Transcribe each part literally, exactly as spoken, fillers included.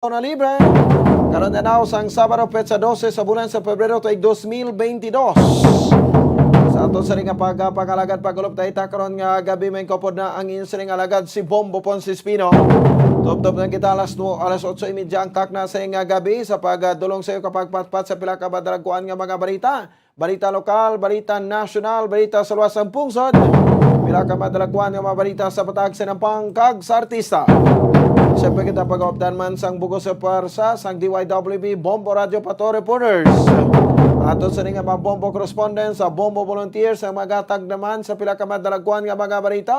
Zona Libre. Karon na daw sang Sabado, petsa dose sa bulan sa Pebrero, tuig dos mil bentidós. Sa aton sini nga pagpangalagad, pagulop dayta karon nga gabi, may kapod na ang inyo sining alagad si Bombo Ponce Espino. Tubtob na kita alas do-, alas otso y media ang takna sa nga gabi sa pagdulong sa iyo kapagpatpat sa pila ka madalagkuan nga mga balita. Balita lokal, balita nasyonal, balita sa luwas sang pungsod. Pila ka madalagkuan nga mga balita sa patag, sinampang kag sa artista. Siyempre, kita pag-updan man sang bugos sa pwersa sang D Y W B Bombo Radio Pato Reporters. Ato sa nga mga Bombo correspondents, sa Bombo volunteers, ang magatag naman sa pila ka madalagkuan nga mga balita.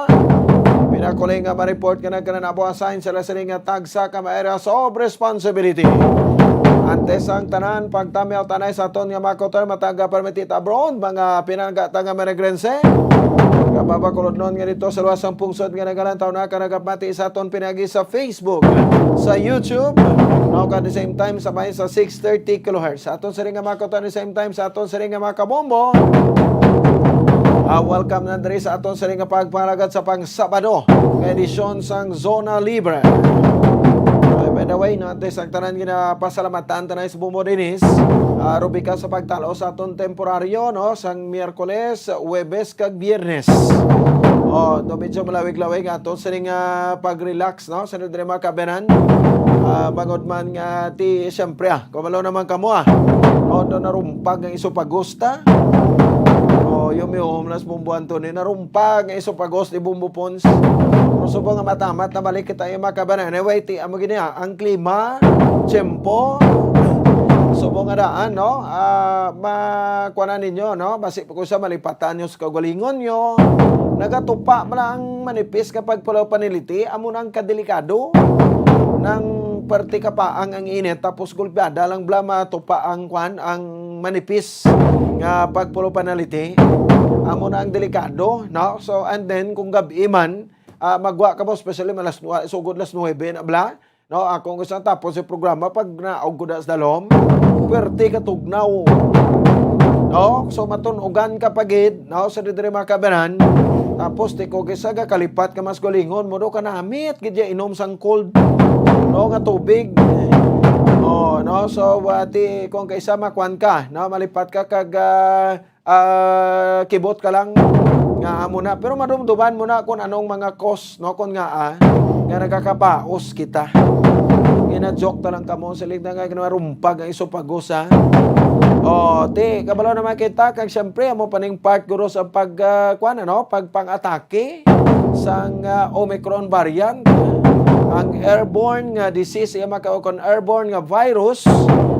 Pinakuling nga ma-report nga nagkananabo, assign sila sini nga tagsa ka mga areas of responsibility. Antes ang tanan, pagtamyaw tanay sa aton nga mga kautoran, matag permitit abroad, mga pinangga ta nga managrense. Kababakulodnon nga dito sa luwas sang pungsod nga nagalantaw na ka nagapati sa aton pinagi sa Facebook, sa YouTube, no, at the same time sa may sa six thirty kilohertz. Sa aton sini nga mga kautoran, the same time sa aton sini nga mga kabombo. Ah, welcome na diri sa aton sini nga pagpangalagad sa pang Sabado nga edisyon sang Zona Libre. Ay, by the way, no, antes ang tanan, ginapasalamatan ta na si Bombo Dennis, ah, Rubica, sa pagtalo sa aton temporaryo, no, sang Miyerkules, Huwebes, kag Biyernes. Oh, do medyo malawig-lawig ato sining, ah, pag-relax, no, sa diri mga kabanan. Ah, bangod man nga ti, siyempre, ah, kumalo naman kamo, ah. Oh, do narumpag ang isopagos ta. Oh, yung may homeless Bombo Anthony, narumpag ang isopagos ni Bombo Pons. Pero subong nga matamat na balik kita yung mga kabanan. Anyway, ti, amo gini, ah, ang klima, tiyempo, subong nga daan, no? Ah, makuanan ninyo, no? Basi po ko sa malipatan nyo sa kaugalingon nyo. Nagatupa man ang manipis kapag pulaw paniliti, amo na ang kadelikado ng parte kapaang ang init, tapos gulpiada lang bala matupa ang kwan, ang manipis nga pagpulaw panaliti. Amo na ang delikado, no? So, and then, kung gab-i man, ah, magwa ka mo, especially malas, sugod las nuwebe na bala, no? Akong isang tapos sa programa, pag naog ko na sa dalom, pwerte ka tugnaw. No? So, matunugan ka pagid, no? Sa diri mga kabanan. Tapos, ti ko kisa ga kalipat ka mas galingon mo, do ka namit gid ya inom sang cold, no, nga tubig. Oh, no? So, uh, ti kung kaisa makwan ka, no? Malipat ka kag, ah, ah, kibot ka lang nga amo na. Pero madumduman mo na kung anong mga cause, no? Kung nga, ah, nga nagakapaos kita. Gina-joke ta lang kamo, siling na nga ginarumpag ang isopagos, ha? Oh, ti, kabalo naman kita, kag siyempre, amo pa ning part guro sa pag, ah, kwan, ano? Pagpang-atake sang, ah, Omicron variant. Ang airborne nga disease, iya maka-, kon airborne nga virus,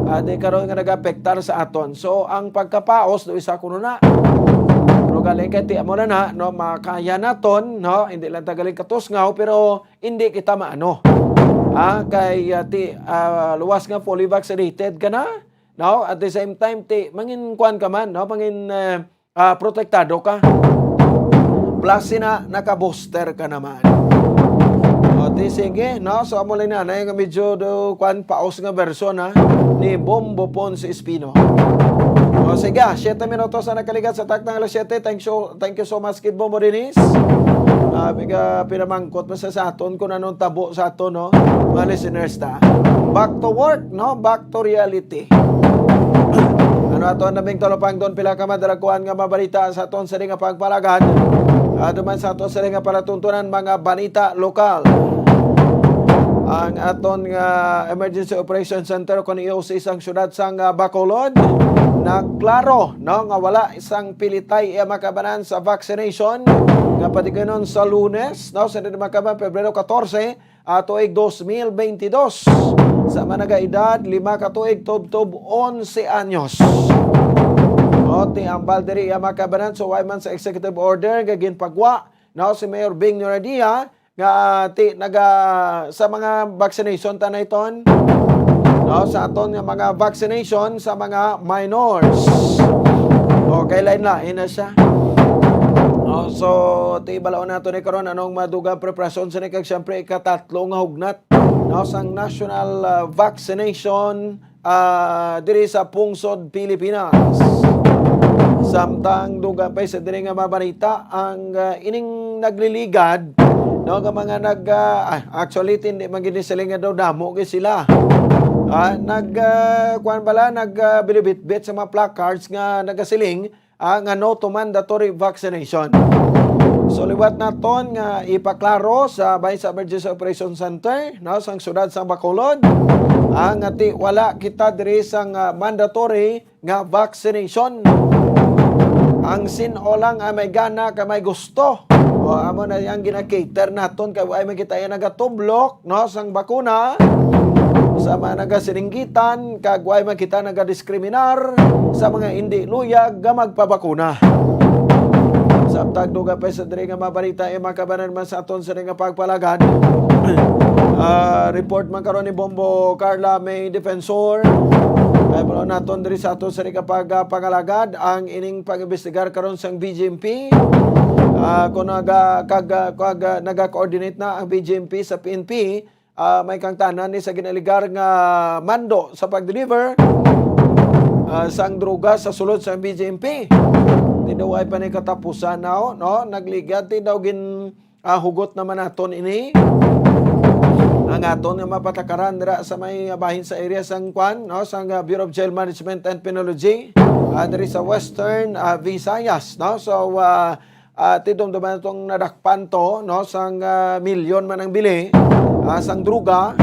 ah, di karon nga nag-apektar sa aton. So, ang pagkapaos, do isa kuno na. Pero galing kay ti amo na na, no, makaya naton, no, hindi lang ta galing katusngaw, pero hindi kita maano. Ah, kay, ah, ti, ah, luwas nga fully vaccinated ka na, no? At the same time, ti, mangin kwan ka man, no? Mangin, eh, ah, protektado ka. Plus sina, naka-booster ka naman. O, ti, sige, no? So, amo lang na, na yung medyo do, kwan, paos nga version, ha? Ni Bombo Ponce Espino. O, sige, ah, siyete minutos ang nakaligat sa takna nga alas siyete. Thank you, thank you so much, Kid Bombo Dennis. Ah, biga, pinamangkot pa sa, sa aton kung anong tabo sa aton, no? Mga listeners ta. Back to work, no? Back to reality. Ano ato ang labing talupang doon? Pila ka madalakuan nga mabalita sa aton sa nga pagpalagad. Ato man sa aton sa nga palatuntunan, mga balita lokal. Ang aton nga Emergency Operation Center kon E O C sang siyudad sang, ah, Bacolod, nagklaro, no, nga wala sang pilitay iya makabanan sa vaccination nga patigunon sa Lunes, no, sa mga kabanan, Pebrero katorse, ah, tuig dos mil bentidós, sa mga nagaedad lima ka tuig tubtob onse anyos. O, ti ambal diri iya makabanan, so way man sa executive order nga ginpagwa, no, si Mayor Bing Noradia, nga, ah, ti, naga, sa mga vaccination ta na iton, no, sa aton nga mga vaccination sa mga minors. Okay, lain-lain na siya. No, so, ti, balaon nato ni karon anong madugang preparasyon sa ni, kag siyempre ikatatlo nga hugnat, no, sang national, ah, vaccination, ah, diri sa pungsod Pilipinas. Samtang dugang pa sa diri nga mga balita, ang, ah, ining nagliligad, No, nga mga nag, ah, ah, actually, hindi man gid siling nga daw damo gid sila. Ah, nag, ah, kuwan bala, nag, ah, bilibitbit sa mga placards nga nagasiling, ah, nga no to mandatory vaccination. So, liwat naton nga ipaklaro sa bahin sa Emergency Operation Center, no, sang siyudad sang Bacolod, ah, nga ti wala kita diri sang, ah, mandatory nga vaccination. Ang sin-o lang ang may gana kag may gusto. O, amo na yang gina-cater naton kay way man kita iya nagatublok, no, sang bakuna sa mga nagasininggitan, kag way man kita nagadiskriminar sa mga indi luyag nga magpabakuna. Samtang dugang pa sa diri nga mga balita, eh, mga kabanan man sa aton sa nga pagpalagad. Ah, report man karon ni Bombo Carla May Defensor. Ay, mula naton diri sa aton sa nga pag, ah, pangalagad ang ining pag-imbestigar karon sang B J M P. Ah, kung naga, kag, ah, kag, ah, naga-coordinate na ang B J M P sa P N P, ah, may kangtanan ni sa ginaligar nga mando sa pag-deliver, ah, sang droga sa sulod sa B J M P. Ti daw ay pa ni katapusan now, no? Nagligad ti daw gin, ah, hugot naman naton ini. Ang aton nga mapatakaran dira sa may bahin sa area sang kwan, no? Sang, ah, Bureau of Jail Management and Penology, ah, diri sa Western, ah, Visayas, no? So, ah, ah, ti dumduman tong nadakpan to, no, sang, ah, milyon man ang bili, ah, sang droga,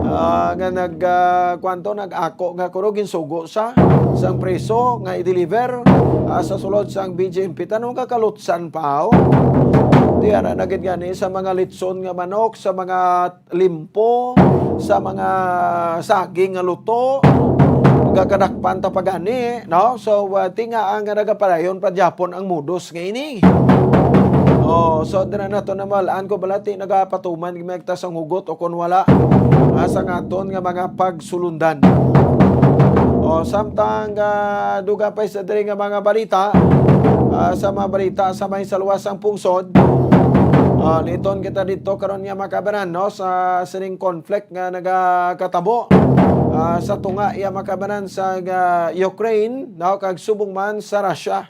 ah, nga nag, ah, kwanto, nag-ako nga kuno ginsugo sa sang preso nga i-deliver, ah, sa sulod sang B J M P. Tanong ka kalutsan pa, oh. Ti ara na gid gani sa mga litson nga manok, sa mga limpo, sa mga saging nga luto, gakadakpan ta pa gani, no? So, uh, ti nga ang nagapadayon pa gyapon ang modus nga ini. Oh, so dira nato na malan ko bala ti nagapatuman gid ta sang hugot o kon wala, ah, sa aton nga mga pagsulundan. Oh, samtang, ah, dugang pa sa diri nga mga balita, ah, sa mga balita sa may saluwas sang pungsod, ah, liton kita dito karon nga mga kabanan, no, sa sining conflict nga nagakatabo, ah, sa tunga iya mga kabanan sa, ah, Ukraine, no, kag subong man sa Russia.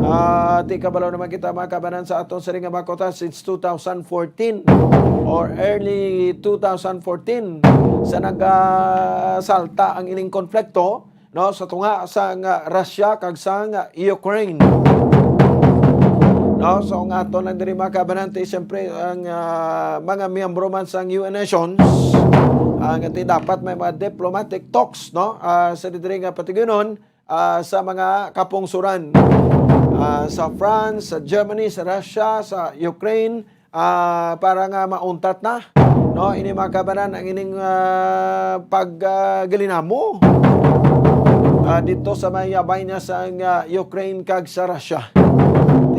Ah, ti kabalo naman kita mga kabanan sa aton sining nga mga kuta since two thousand fourteen or early two thousand fourteen sa nagasalta ang ining konflikto, no, sa tunga sang Russia kag sang Ukraine. No, so ang aton lang diri mga kabanan ti siyempre ang, ah, mga miyembro man sang U N Nations, ah, nga ti dapat may mga diplomatic talks, no, ah, sa diri nga patigyonon, ah, sa mga kapungsuran, ah, sa France, sa Germany, sa Russia, sa Ukraine, ah, para nga mauntat na, no, ini mga kabanan ang ining, ah, pag, ah, gilinamo, ah, dito sa may, ah, bahin niya sa, ah, Ukraine kag sa Russia.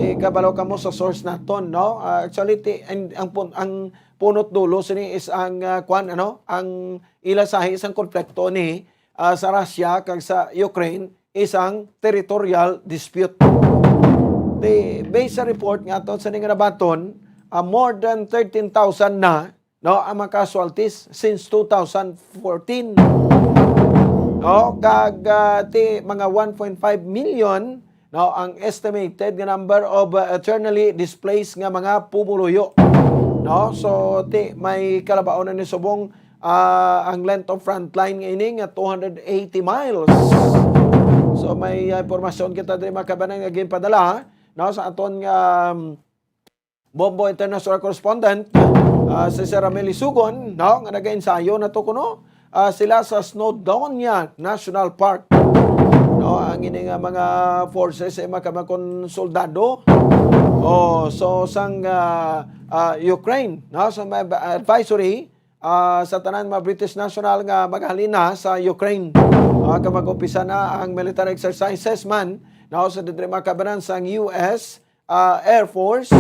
Ti kabalo kamo sa source naton, no? Ah, actually, ti, ang, ang pun-, ang punot dulo sini is ang, ah, kwan, ano, ang ila sa isang konflikto ni, ah, sa Russia kag sa Ukraine isang territorial dispute. Ti, based sa report nga aton sa ning nabaton, ah, more than thirteen thousand na, no, ang mga casualties since two thousand fourteen. No, kag, ah, ti mga one point five million, no, ang estimated nga number of, ah, internally displaced nga mga pumuluyo. No, so ti may kalabaw na ni subong, ah, ang length of frontline nga ini nga two hundred eighty miles. So may, ah, impormasyon kita diri mga kabanan nga ginpadala, no, sa aton nga, um, Bombo International Correspondent, ah, si Sir Ramil Isugon, no, nga nagaensayo na to kuno, ah, sila sa Snowdonia National Park. No, ang ini nga mga forces ay makamakon soldado. Oh, so sang, ah, ah, Ukraine, no, sa may advisory, ah, sa tanan mga British national nga maghalin na sa Ukraine. Ah, kag mag-umpisa na ang military exercises man, no, sa diri mga kabanan sang U S, ah, Air Force.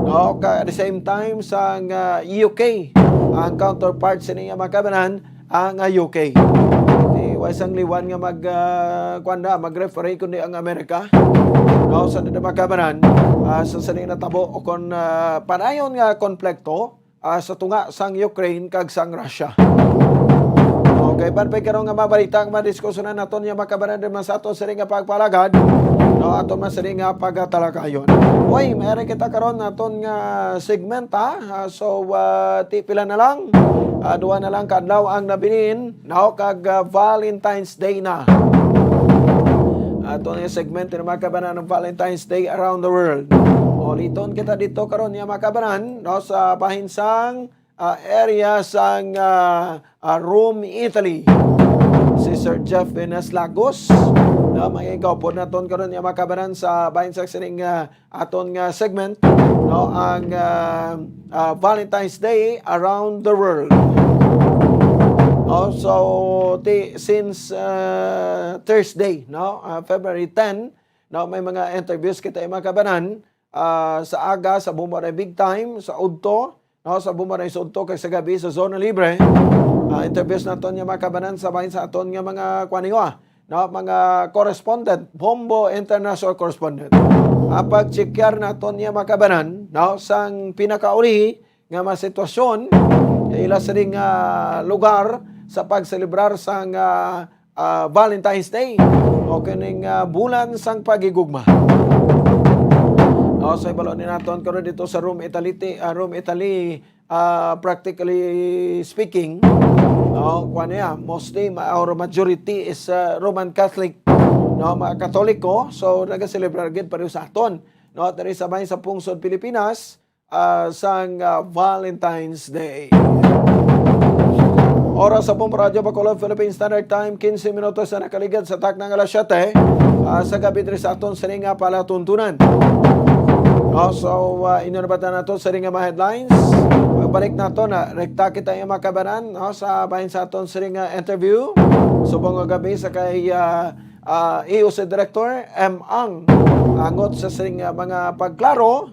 No, ka, at the same time sang, ah, U K, ang counterpart sini nga mga kabanan, ang, ah, U K. Di, wa sang liwan nga mag, ah, kuwan na, mag-referee kundi ang Amerika. No, sa diri mga kabanan, ah, sa sining natabo o kon, ah, panayon nga konflikto, ah, sa tunga sang Ukraine kag sang Russia. Okay, ban pa karon nga mga balita ang madiskusyonan naton nga makabanan din man sa aton sini nga pagpalagad, no, aton man sini nga pagatalakayon. Oy, may ari kita karon naton nga segment, ha. Ah, so, ah, ti pila na lang? Ah, duha na lang ka adlaw ang nabilin, no, kag, ah, Valentine's Day na. Ato nga segment ni mga kabanan, ang Valentine's Day around the world. Uliton kita dito karon niya mga kabanan, no, sa bahin sang, ah, area sang, ah, ah, Rome, Italy. Si Sir Jeff Venus Lagos, no, may kaupod naton karon niya mga kabanan sa bahin sa sining, ah, aton nga segment, no, ang, ah, ah, Valentine's Day around the world. No, so, ti-, since, ah, Thursday, no, ah, February ten, no, may mga interviews kita, mga kabanan, ah, sa aga, sa Bumbaray Big Time, sa udto, no, sa Bumbaray sa udto, kag sa gabi sa Zona Libre. Ah, interviews naton nga mga kabanan sa bahin sa aton nga mga kuan, ah, no, mga correspondent, Bombo International Correspondent. Ang pagtsikar naton niya mga kabanan, no, sang pinakauli nga mga sitwasyon sa ila sining, ah, lugar sa pagselebrar sang, ah, ah, Valentine's Day o kining, ah, bulan sang paghigugma. No, sa ibalo ni naton karon dito sa Rome, Italy, ti-, ah, Rome, Italy, ah, practically speaking, no, kuwan niya, mostly ma-, or majority is, ah, Roman Catholic, no, mga Katoliko. So, nagaselebrar gid pareho sa aton, no, diri sa may sa pungsod Pilipinas, ah, sang, ah, Valentine's Day. Oras sa Bombo Radyo Bacolod, Philippine Standard Time, quince minutos na nakaligad sa takna nga alas siyete, ah, sa gabi diri sa aton sining nga palatuntunan. Oh, so, ah, inyo nabatan nato sa ring nga mga headlines. Pagbalik nato na rekta kita yung mga kabanan, no, sa bahin sa aton siring nga interview. Subong nga gabi sa kay, ah, ah, E O C Director M Ang angot sa siring nga mga pagklaro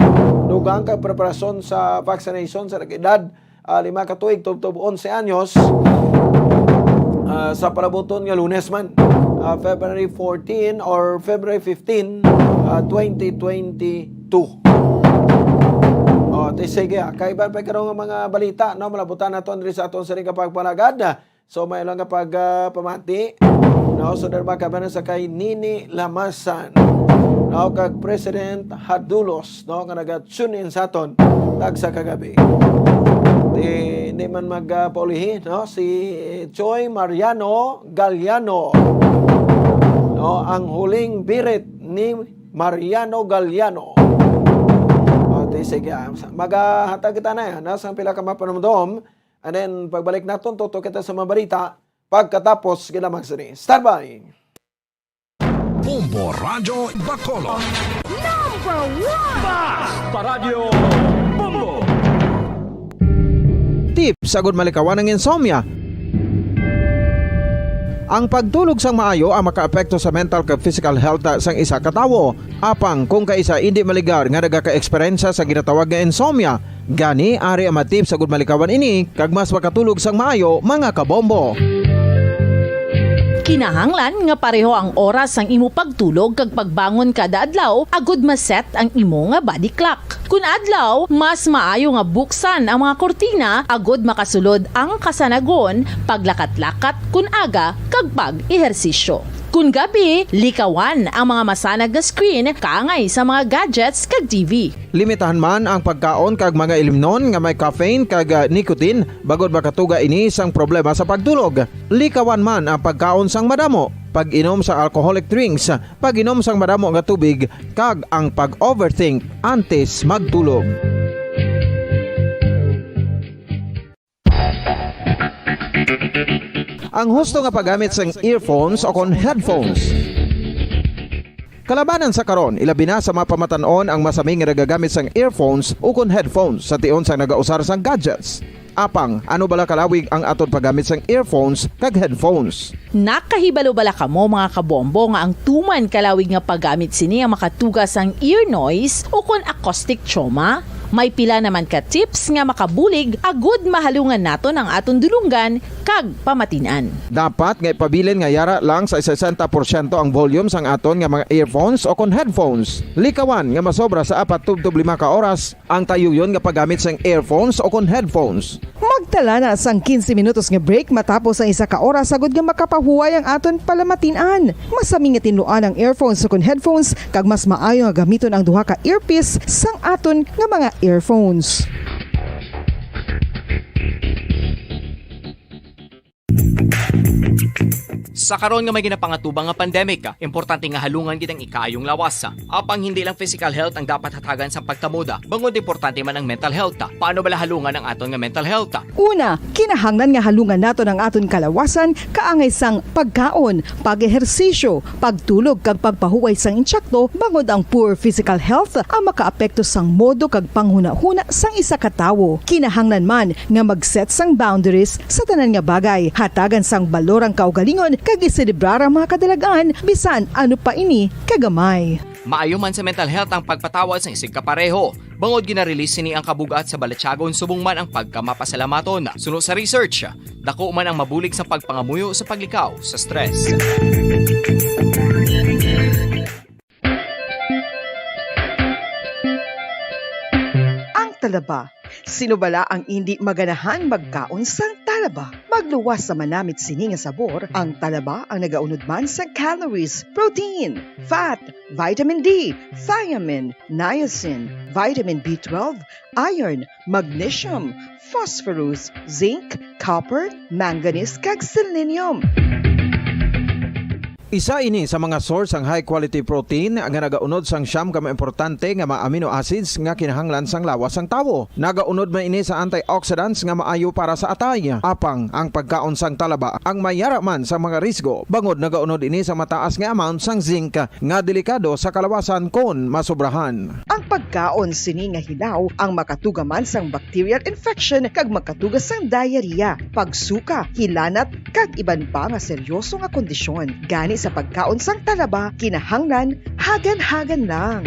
dugang kag preparasyon sa vaccination sa nag-edad, ah, lima ka tuig tubtob onse anyos, ah, sa palabuton nga Lunes man, ah, February fourteen or February fifteen, ah, twenty twenty-two. Oh, ti sige, ah, kay iban pa karon nga mga balita, no, malabutan naton diri sa aton siring nga pagpalagad. So, may lang nga pag, ah, pamati, no, so, darba ka ba na sa kay Nini Lamasan, no, kag President Hadulos, no, nga naga-tune in sa aton tagsa kagabi. Di, di man mag, ah, paulihi, no, si Choi Mariano Galliano, no, ang huling birit ni Mariano Galliano. O, di, sige, ah, sa-, magahatag kita na yan, no, sa pila ka mapanumdom. And then, pagbalik naton, tuto kita sa mga balita pagkatapos ginamang sini. Standby! Bombo Radyo Bacolod. Number one! Basta Radyo Bombo! Tips agud malikawan ang insomnia. Ang pagtulog sang maayo ang makaapekto sa mental kag physical health sang isa ka tawo. Apang kung kaisa indi maligar nga nagaka-eksperyensya sa ginatawag nga insomnia, gani ari ang mga tips agud malikawan ini kag mas makatulog sang maayo, mga kabombo. Kinahanglan nga pareho ang oras sang imo pagtulog kag pagbangon kada adlaw agud ma-set ang imo nga body clock. Kun adlaw, mas maayo nga buksan ang mga kurtina agud makasulod ang kasanagon, paglakat-lakat kun aga, kag pag-ehersisyo. Kun gabi, likawan ang mga masanag nga screen kaangay sa mga gadgets kag T V. Limitahan man ang pagkaon kag mga ilimnon nga may caffeine kag, ah, nicotine, bangod makatuga ini sang problema sa pagtulog. Likawan man ang pagkaon sang madamo, pag-inom sa alcoholic drinks, pag-inom sang madamo nga tubig, kag ang pag-overthink antes magtulog. Ang husto nga paggamit sang earphones o kon headphones. Kalabanan sa karon, ilabi na sa mga pamatan-on ang masami nga nagagamit sang earphones o kon headphones sa tion sang nagausar sang gadgets. Apang, ano bala kalawig ang aton paggamit sang earphones kag headphones? Nakahibalo bala kamo, mga kabombo, nga ang tuman kalawig nga paggamit sini ang makatuga sang ear noise o kon acoustic trauma? May pila naman ka tips nga makabulig agud mahalungan naton ang aton dulonggan kag pamatin-an. Dapat nga ipabilin nga yara lang sa sesenta porsyento ang volume sang aton nga mga earphones o kon headphones. Likawan nga masobra sa apat tubtob lima ka oras ang tayuyon nga paggamit sang earphones o kon headphones. Mag- Dala na sang quince minutos nga break matapos ang isa ka oras, agod nga makapahuway ang aton palamatin-an. Masami nga tinluan ang earphones ukon headphones, kag mas maayo nga gamiton ang duha ka earpiece sang aton nga mga earphones. Sa karon nga may ginapangatubang nga pandemic, importante nga halungan gid ang ikaayong lawas. Apang hindi lang physical health ang dapat hatagan sang pagtamuda, bangod importante man ang mental health. Paano bala halungan ang aton nga mental health? Una, kinahanglan nga halungan naton ang aton kalawasan kaangay sang pagkaon, pag-ehersisyo, pagtulog kag pagpahuway sang insakto, bangod ang poor physical health ang makaapekto sang modo kag panghunahuna sang isa ka tawo. Kinahanglan man nga mag-set sang boundaries sa tanan nga bagay, hatagan sang balor ang kaugalingon kag iselebrar ang mga kadalag-an, bisan ano pa ini kagamay. Maayo man sa mental health ang pagpatawad sang isigkapareho, bangod gina-release sini ang kabug-at sa balatyagon subong man ang pagkamapasalamaton. Suno sa research, dako man ang mabulig sa pagpangamuyo sa paglikaw sa stress. Ang talaba. Sino bala ang indi maganahan magkaon sang talaba? Magluwas sa manamit sini nga sabor, ang talaba ang nagaunod man sa calories, protein, fat, vitamin D, thiamine, niacin, vitamin B twelve, iron, magnesium, phosphorus, zinc, copper, manganese, kag selenium. Isa ini sa mga source sang high quality protein nga nagaunod sang siyam ka mga importante nga mga amino acids nga kinahanglan sang lawas sang tawo. Nagaunod man ini sa antioxidants nga maayo para sa atay. Apang ang pagkaon sang talaba ang mayara man sa mga risgo, bangod nagaunod ini sa mataas nga amount sang zinc nga delikado sa kalawasan kon masobrahan. Ang pagkaon sini nga hilaw ang makatuga man sang bacterial infection kag makatuga sang diarrhea, pagsuka, hilanat, kag iban pa nga seryoso nga kondisyon. Gani sa pagkaon sang talaba, kinahanglan hagan-hagan lang.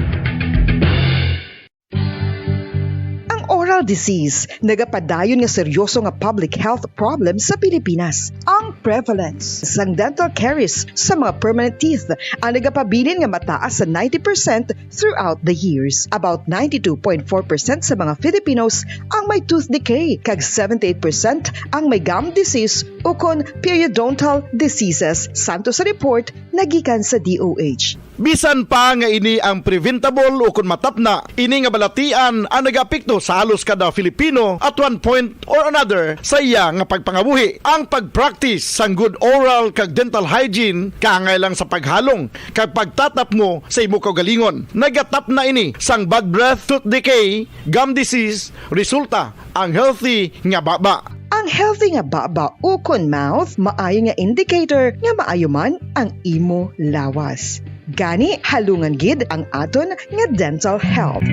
Ang oral disease nagapadayon nga seryoso nga public health problem sa Pilipinas. Ang prevalence sang dental caries sa mga permanent teeth ang nagapabilin nga mataas sa ninety percent throughout the years. About ninety-two point four percent sa mga Filipinos ang may tooth decay, kag seventy-eight percent ang may gum disease ukon periodontal diseases, santo sa report nga gikan sa D O H. Bisan pa nga ini ang preventable ukon matapna, ini nga balatian ang nagaapekto sa halos kada Filipino at one point or another sa iya nga pagpangabuhi. Ang pag-practice sang good oral kag dental hygiene kaangay lang sa paghalong kag pagtatapmo sa imo kaugalingon. Nagatapna ini sang bad breath, tooth decay, gum disease, resulta ang healthy nga baba. Ang healthy nga baba ukon mouth maayo nga indicator nga maayo man ang imo lawas. Gani, halungan gid ang aton nga dental health.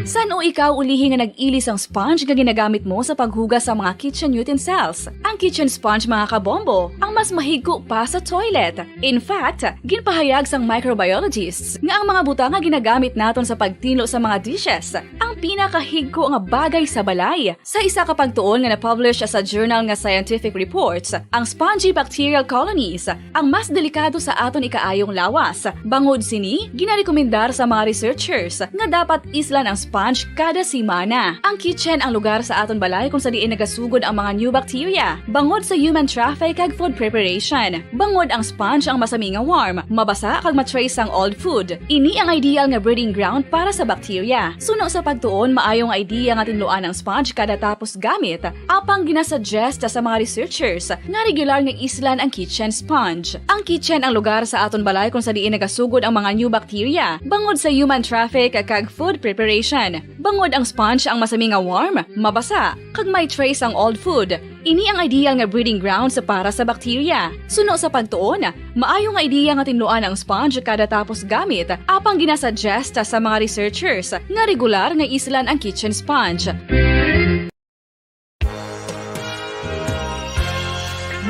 San-o ikaw ulihi nga nag-ili sang sponge nga ginagamit mo sa paghugas sa mga kitchen utensils? Ang kitchen sponge, mga kabombo, ang mas mahigko pa sa toilet. In fact, ginpahayag sang microbiologists nga ang mga butang nga ginagamit naton sa pagtinlo sa mga dishes ang pinakahigko nga bagay sa balay. Sa isa ka pagtuon nga na-publish sa journal nga Scientific Reports, ang spongy bacterial colonies ang mas delikado sa aton ikaayong lawas. Bangod sini, ginarekomendar sa mga researchers nga dapat islan ang sponge kada semana. Ang kitchen ang lugar sa aton balay kung sa diin nagasugod ang mga new bacteria, bangod sa human traffic kag food preparation. Bangod ang sponge ang masami nga warm, mabasa kag ma-trace sang old food. Ini ang ideal nga breeding ground para sa bacteria. Suno sa pagtuon, maayo nga idea nga tinluan ang sponge kada tapos gamit. Apang ginasuggest sa mga researchers nga regular nga islan ang kitchen sponge. Ang kitchen ang lugar sa aton balay kung sa diin nagasugod ang mga new bacteria, bangod sa human traffic kag food preparation. Bangod ang sponge ang masami nga warm, mabasa, kag may trace ang old food. Ini ang ideal nga breeding grounds para sa bacteria. Suno sa pagtuon, maayo nga ideya nga tinluan ang sponge kada tapos gamit, apang ginasuggest sa mga researchers nga regular nga islan ang kitchen sponge.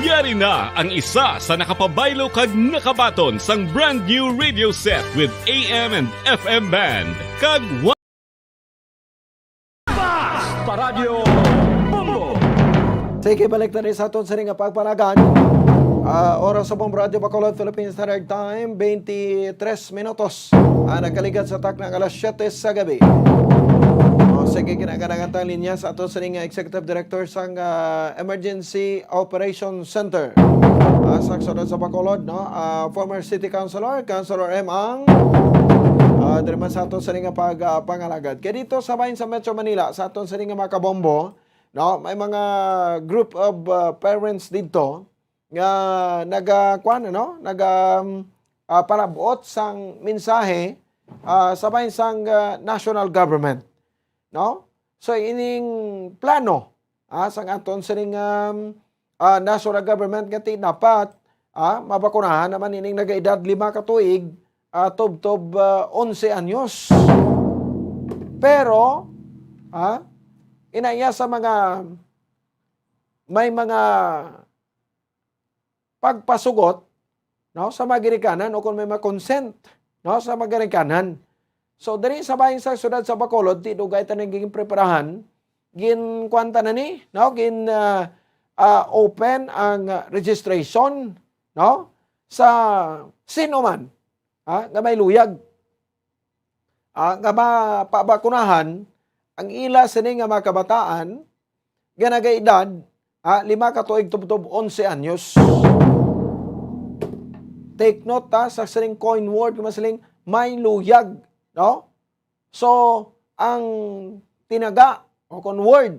Yari na ang isa sa nakapabaylo kag nakabaton sang brand new radio set with A M and F M band kag Paradyo Bombo! Sige, balik na rin sa aton sining nga pagpanagan. Ah, oras sa Bombo Radyo Bacolod, Philippine Standard Time, twenty-three minutos. Ah, nagkaligat sa takna nga alas siyete sa gabi. Sige, ginaganagantang linya sa ato sining, ah, Executive Director sang, ah, Emergency Operation Center, ah, sa Siyudad sa Bacolod, no? Ah, former City Councilor, Councilor M. Ang, ah, diri man sa ato sining nga pag, ah, pangalagad. Kay dito sa bahin sa Metro Manila, sa aton sining nga mga kabombo, no? May mga group of, ah, parents dito nga naga-, kuwan, ano? Naga, um, ah, palabot sang mensahe, ah, sa bahin sang, ah, national government, no? So, ining plano, ah, sang aton sining, um, ah, national government nga ti dapat, ah, mabakunahan naman ining nagaedad lima ka tuig, ah, tubtob, ah, onse anyos. Pero, ah, inaya sa mga, may mga pagpasugot, no, sa mga ginikanan o kung may mga consent, no, sa mga ginikanan. So, diri sa bahin sa siyudad sa Bacolod, ti dugay ta nang ginpreparahan, ginkuwanta na ni, no, gin, ah, ah, open ang, ah, registration, no, sa sino man, ah, nga may luyag, ah, nga mapabakunahan ang ila sini nga mga kabataan nga nagaedad, ah, lima ka tuig tubtob onse anyos. Take note, ha, sa sining coin word, nga siling may luyag, no? So, ang tinaga o kon word,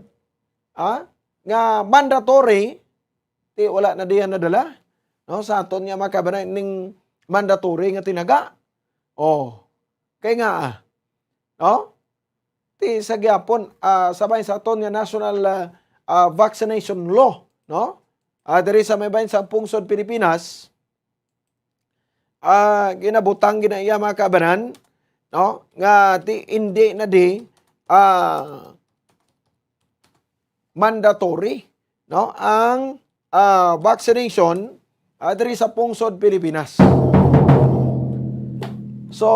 ah, nga mandatory, ti wala na diyan nadala, no? Sa aton nga mga kababayan, ning mandatory nga tinaga. Oh, kay nga, ah, no? Ti sa gyapon, ah, sa bahin sa aton nga national, ah, ah, vaccination law, no? Ah, diri sa may bahin sa pungsod Pilipinas, ah, ginabutang gina iya mga kababayan, no? Nga ti indi na di, ah, mandatory, no, ang, ah, vaccination, ah, diri sa pungsod Pilipinas. So,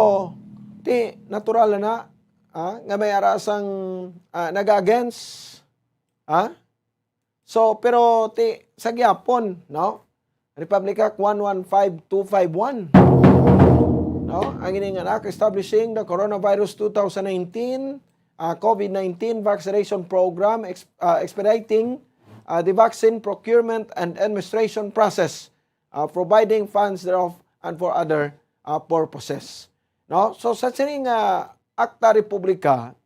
ti natural na, ah, nga may ara sang, ah, naga-against, ah? So, pero ti sa gyapon, no? Republic Act one one five two five one, no? Ang ini nga Act establishing the Coronavirus two thousand nineteen, ah, COVID nineteen Vaccination Program, ex-, ah, expediting, ah, the vaccine procurement and administration process, ah, providing funds thereof and for other, ah, purposes. No? So, sa sining, ah, Akta Republika,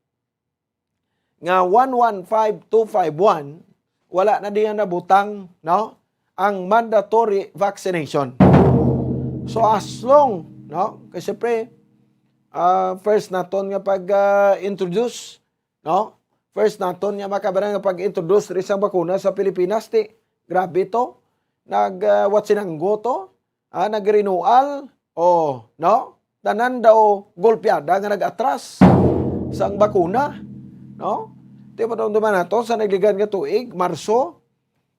nga one one five two five one, wala na diyan nabutang, no, ang mandatory vaccination. So, as long, no, kay siyempre, ah, first naton nga pag, ah, introduce, no, first naton nga mga kababayan nga pag-introduce diri sang bakuna sa Pilipinas, ti grabe to, nag, ah, what's sinanggo to, ah, nag-renewal, oh, no? Tanan daw golpeada nga nag-atras sang bakuna, no? Ti madumduman nato sa nagligad nga tuig, Marso.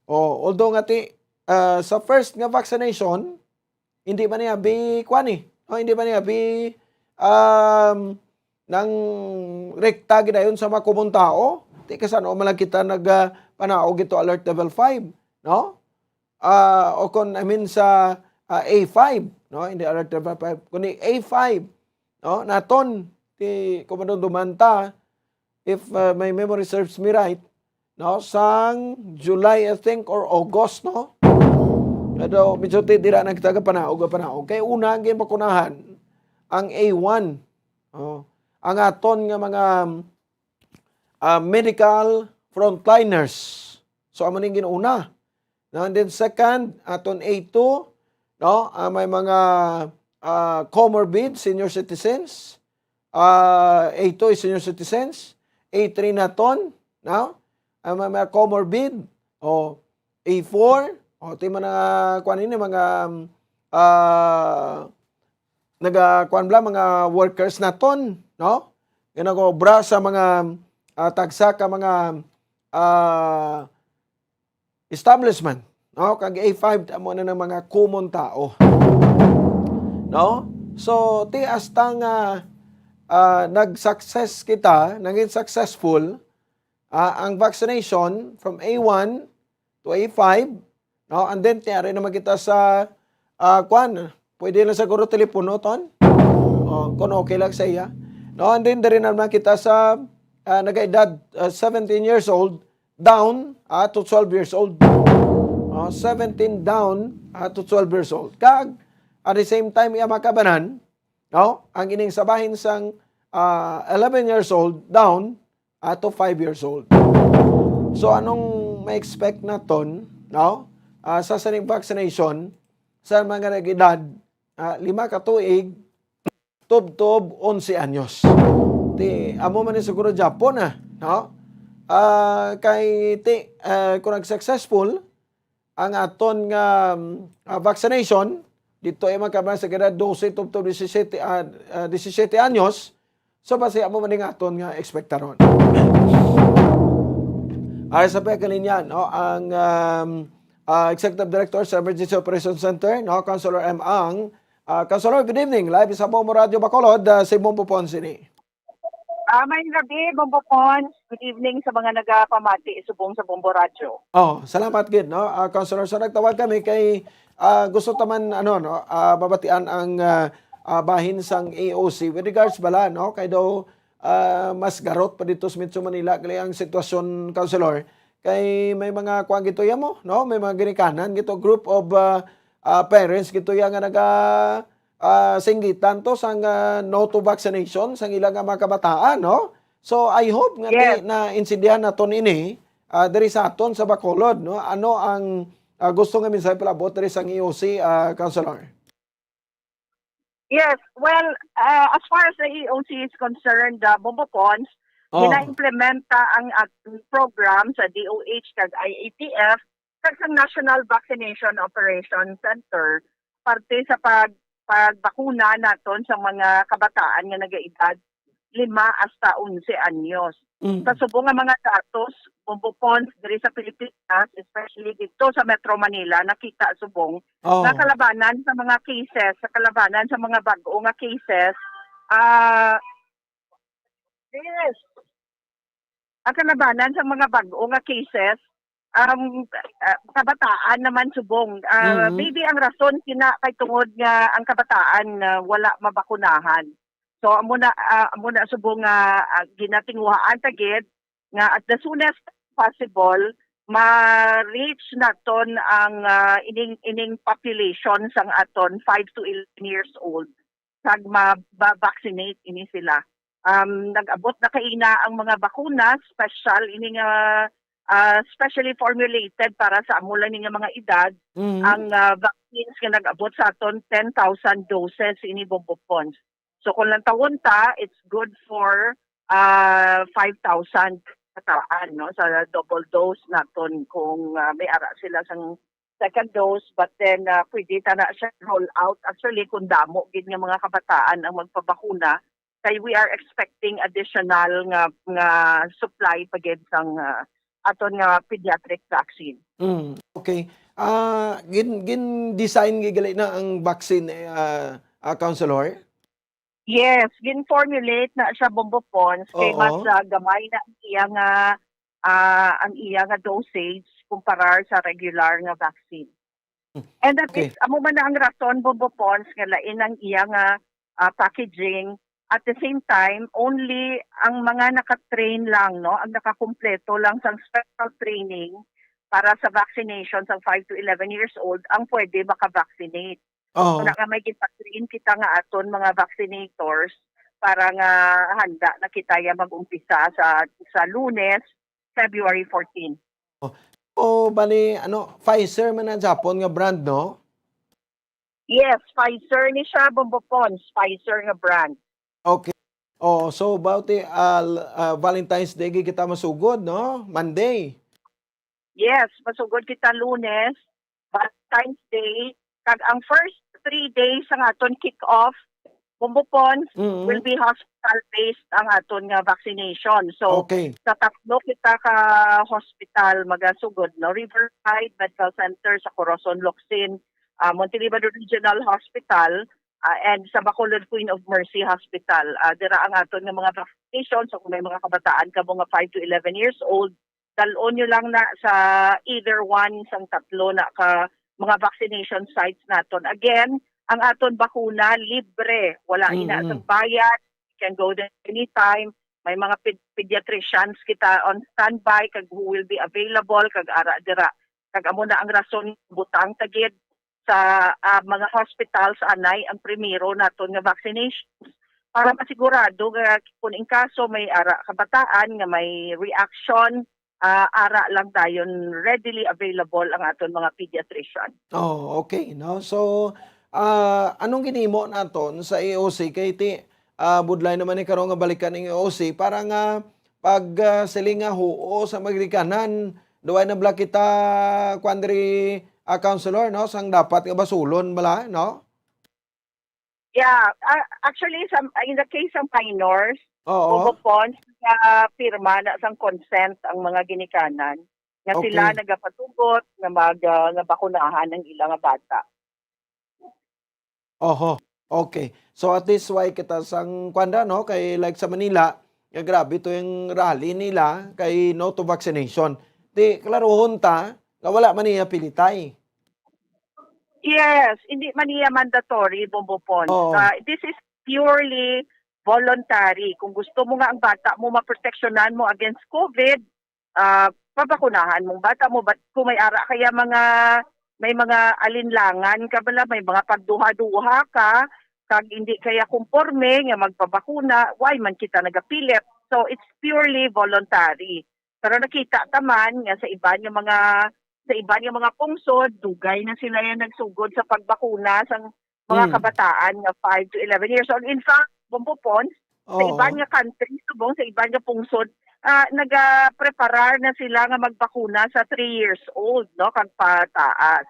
Oh, although nga ti, ah, sa first nga vaccination, hindi man niya bi, kuwan eh, no? Hindi man niya bi, um, nang rekta gidayon sa mga komon tao. Ti kasano man lang kita nag, ah, panaog ito alert level five, no? Ah, o kon, I mean, sa, ah, A five, no? Hindi alert level five, kundi A five, no? Naton, ti, kung madumduman ta, if, ah, my memory serves me right, no? Sang July, I think, or August, no? Pero medyo ti, dira na kita panaog, panaog. Kay una, ang ginbakunahan, ang A one, oh, ang aton nga mga, ah, medical frontliners. So, amo ning ginauna. No? And then second, aton A two, no? Ah, may mga, ah, comorbid, senior citizens. Ah, A two is senior citizens. A three naton, no? Ah, may mga comorbid. O, A four, o, ti mga, kuwan ini, mga, ah, naga, kuwan bala, mga workers naton, no? Nga nag-obra sa mga, ah, tagsa ka mga, ah, establishment, no? Kag A five, amo na ng mga common tao, no? So, ti hasta nga, ah, nag-success kita, naging successful, ah, ang vaccination from A one to A five, no? And then, tiyari naman kita sa, ah, kwan, pwede lang siguro telepono, ton? O, kung okay lang sa iya. No? And then, diri naman kita sa, ah, nagaedad, ah, seventeen years old down, ah, to twelve years old. Ah, seventeen down, ah, to twelve years old. Kag, at the same time, iya makabanan, no? Ang ining sa bahin sang, ah, eleven years old down, ah, to five years old. So, anong ma-expect naton, no? Ah, sa sining vaccination sa mga nag-edad, ah, lima ka tuig, tubtob onse anyos. Ti, amo man ni siguro Japon, ah, no? Ah, kay ti, ah, kung nag-successful ang aton nga, um, ah, vaccination, dito ay magkabala sa edad dose tubtob disisiete, ah, ah, disisiete anyos, so basi amo man ni nga aton nga ekspektaron. Ay sa pagkalinya, no, ang, um, ah, Executive Director sa Emergency Operations Center, no, Councilor M. Ang. Ah, Councilor, good evening. Live sa Bombo Radio Bacolod, ah, si Bombo Pons ini. Ah, maayong gabi, Bombo Pons. Good evening sa mga nagapamati subong sa Bombo Radio. Oh, salamat gid, no? Ah, Councilor, so nagtawag kami kay, ah, gusto ta man, ano, no, ah, mabatian ang, ah, ah, bahin sang E O C with regards bala, no, kay daw, ah, mas garot pa dito sa Metro Manila gali ang sitwasyon, Councilor, kay may mga kuan gituya mo, no, may mga ginikanan gito, group of, ah, ah, parents gituya nga naga, ah, singgitan to sang, ah, no to vaccination sang ila nga mga kabataan, no? So, I hope nga Yes. ti-, naintindihan naton ini, ah, diri sa aton sa Bacolod, no? Ano ang, ah, gusto nga mensahe palabot diri sang E O C, ah, Councilor? Yes, well, ah, as far as the E O C is concerned, ah, Bombo Pons, Oh. gina-implementa ang, ah, program sa D O H kag I A T F kag sa National Vaccination Operation Center parte sa pag-, pagbakuna naton sa mga kabataan nga nagaedad lima hasta onse anyos. Mm. Sa subong nga mga datos, Bombo Pons, diri sa Pilipinas, especially dito sa Metro Manila, nakita subong Oh. nga kalabanan sa mga cases, sa kalabanan sa mga bag-o nga cases, ah, yes. Ang kalabanan sa mga bag-o nga cases, um, ah, kabataan naman subong. Ah, Mhm. maybe ang rason kina kay tungod nga ang kabataan, ah, wala mabakunahan. So, amo na, ah, amo na subong nga, ah, ginatinguhaan ta gid nga at the soonest possible, ma-reach naton ang, ah, ining, ining population sang aton five to eleven years old, kag ma-, ba-, vaccinate ini sila. Um, nag-abot na kaina ang mga bakuna, special ini nga, ah, specially formulated para sa amo lang ni nga mga edad. Mhm. Ang, ah, vaccines nga nag-abot sa aton, ten thousand doses ini, Bombo Pons. So, kung lantawon ta, it's good for, ah, five thousand kataan, no, sa double dose naton kung, ah, may ara sila sang second dose, but then, ah, pwede ta na siya roll out. Actually, kung damo gid nga mga kabataan ang magpabakuna, kay we are expecting additional nga, nga supply pa gid sang, ah, aton nga pediatric vaccine. Mm, okay. Ah, gin-, gin-design gid gali na ang vaccine, eh, ah, ah, Councilor? Yes, gin-formulate na siya, Bombo Pons, kay Oo. mas, ah, gamay na ang iya nga, ah, ang iya nga dosage kumparar sa regular nga vaccine. Hmm. And that Okay. is, amo man na ang rason, Bombo Pons, nga lain ang iya nga, ah, packaging. At the same time, only ang mga naka-train lang, no, ang nakakumpleto lang sang special training para sa vaccination sang five to eleven years old ang pwede maka-vaccinate. Oo. Wala nga may ginatrain kita nga aton mga vaccinators para nga handa na kita ya mag-umpisa sa, sa Lunes, February fourteen. Oh. O, bali, ano, Pfizer man ang Japon nga brand, no? Yes, Pfizer ni siya, Bombo Pons, Pfizer nga brand. Okay. Oh, so about the, ah, l-, ah, Valentine's Day, gid kita masugod, no? Monday. Yes, masugod kita Lunes, Valentine's Day, kag ang first three days ang aton kick-off, Bombo Pons, Mm-hmm. will be hospital-based ang aton nga vaccination. So, Okay. sa tatlo kita ka hospital magasugod, no? Riverside Medical Center, sa Corazon Locsin, ah, Monteliban Regional Hospital, ah, and sa Bacolod Queen of Mercy Hospital. Ah, dira ang aton nga mga vaccination. So, kung may mga kabataan kamo nga five to eleven years old, dal-on nyo lang na sa either one sang tatlo na ka mga vaccination sites naton. Again, ang aton bakuna libre, wala ina Mm-mm. sang bayad. You can go there anytime. May mga ped-, pediatricians kita on standby kag who will be available kag ara dira. Kag amo na ang rason butang ta gid sa, ah, mga hospitals anay ang primero naton nga vaccinations para masigurado nga kung in kaso may ara kabataan nga may reaction, ah, ara lang dayon readily available ang aton mga pediatrician. Oh, okay, no? So, ah, anong ginhimo naton sa E O C? Kay ti, ah, budlay naman ni karon nga balikan ang E O C para nga pag, ah, siling nga huo sa mga ginikanan, duway na bala kita, kuwan diri, ah, Councilor, no? Sang dapat nga basulon bala, no? Yeah, ah, actually, sa, in the case of minors, Oo. Bobo Pons, nga pirma na sang consent ang mga ginikanan nga sila Okay. nagapatugot nga mag, ah, nga bakunahan ang ila nga bata. Oho. Okay. So, at least why kita sang kwanda, no? Kay, like, sa Manila, nga grabe to yung rally nila kay no to vaccination. Di, klaruhon ta nga wala man niya pilitay. Yes, hindi man niya mandatory, Bombo Pons. Oo. Ah, this is purely voluntary. Kung gusto mo nga ang bata mo maproteksyonan mo against COVID, ah, pabakunahan mong bata mo. But kung may ara kaya mga, may mga alinlangan ka bala, may mga pagduha-duha ka, kag hindi kaya kumporme nga magpabakuna, why man kita nagapilit? So, it's purely voluntary. Pero nakita ta man nga sa iban nga mga, sa iban nga mga pungsod, dugay na sila yan nagsugod sa pagbakuna sang mga Mm. kabataan nga five to eleven years old. In fact, Bombo Pons, sa Oo. iban nga country, subong sa iban nga pungsod, ah, nagapreparar na sila nga magbakuna sa three years old, no, kag pataas.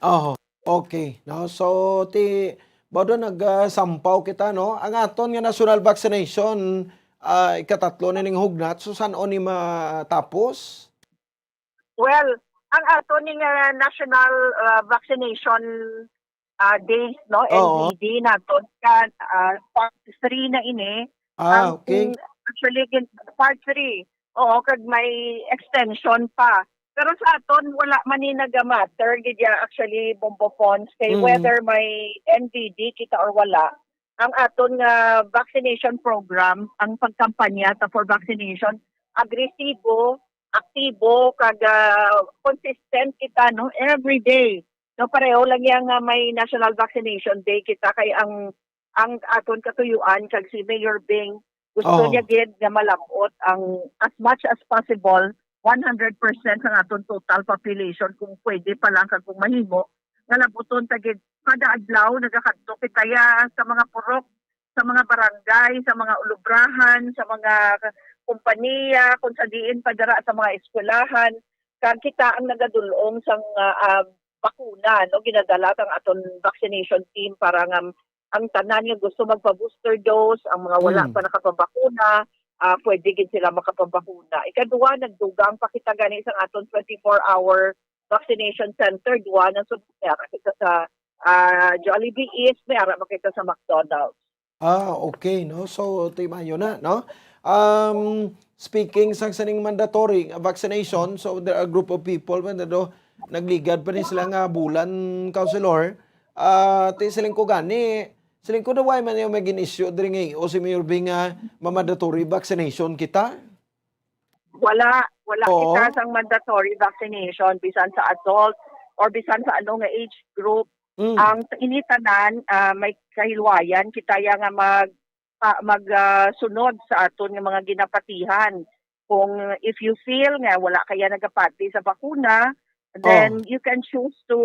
Oho. Okay, no? So, ti, bago nagsampaw kita, no? Ang aton nga national vaccination, ah, ikatatlo na ning hugnat. So, san-o ni matapos? Well, ang ato ni nga national, ah, vaccination, ah, days, no, Oo. N V D naton ka, ah, part three na ini. Ah, Ang okay. in-, actually, gin-, part three. Oo, kag may extension pa. Pero sa aton, wala man ni naga-matter gid ya, actually, Bombo Pons, kay Mm. whether may N V D kita or wala, ang aton nga vaccination program, ang pagkampanya ta for vaccination, agresibo, aktibo, kag, ah, consistent kita, no, every day. No, pareho lang yan nga may National Vaccination Day kita, kay ang, ang aton katuyuan kag si Mayor Bing gusto Oh. niya gid nga malab-ot ang as much as possible, one hundred percent sa aton total population kung pwede pa lang kag kung mahimo, nga labuton ta gid. Kada adlaw nagakadto kita ya sa mga purok, sa mga barangay, sa mga ulubrahan, sa mga kumpanya, kung sa diin pa dira sa mga eskwelahan, kag kita ang nagadul-ong sang, ah, ah, bakuna, no? Ginadala sang aton vaccination team para nga ang tanan nga gusto magpa-booster dose, ang mga wala Mm. pa nakapabakuna, ah, pwede gid sila makapabakuna. Ikaduha, nagdugang pa kita gani sang aton twenty-four hour vaccination center. Duha na sud, may ara kita sa, ah, Jollibee East, may ara man kita sa McDonald's. Ah, okay, no? So, timayo na, no? Um, speaking sa sining mandatory nga vaccination, so there are a group of people man do nagligad pa ni sila nga bulan, Councilor. Ah, ti siling ko gani, siling ko daw why man yung may gin-issue diri nga o si Mayor Bing nga ma-mandatory vaccination kita? Wala, wala Oo. kita sang mandatory vaccination bisan sa adult or bisan sa ano nga age group. Mm. Ang ini tanan, ah, may kahilwayan kita ya nga mag, ah, mag, ah, sunod sa aton nga mga ginapatihan. Kung if you feel nga wala kaya nagapati sa bakuna, then Oh. you can choose to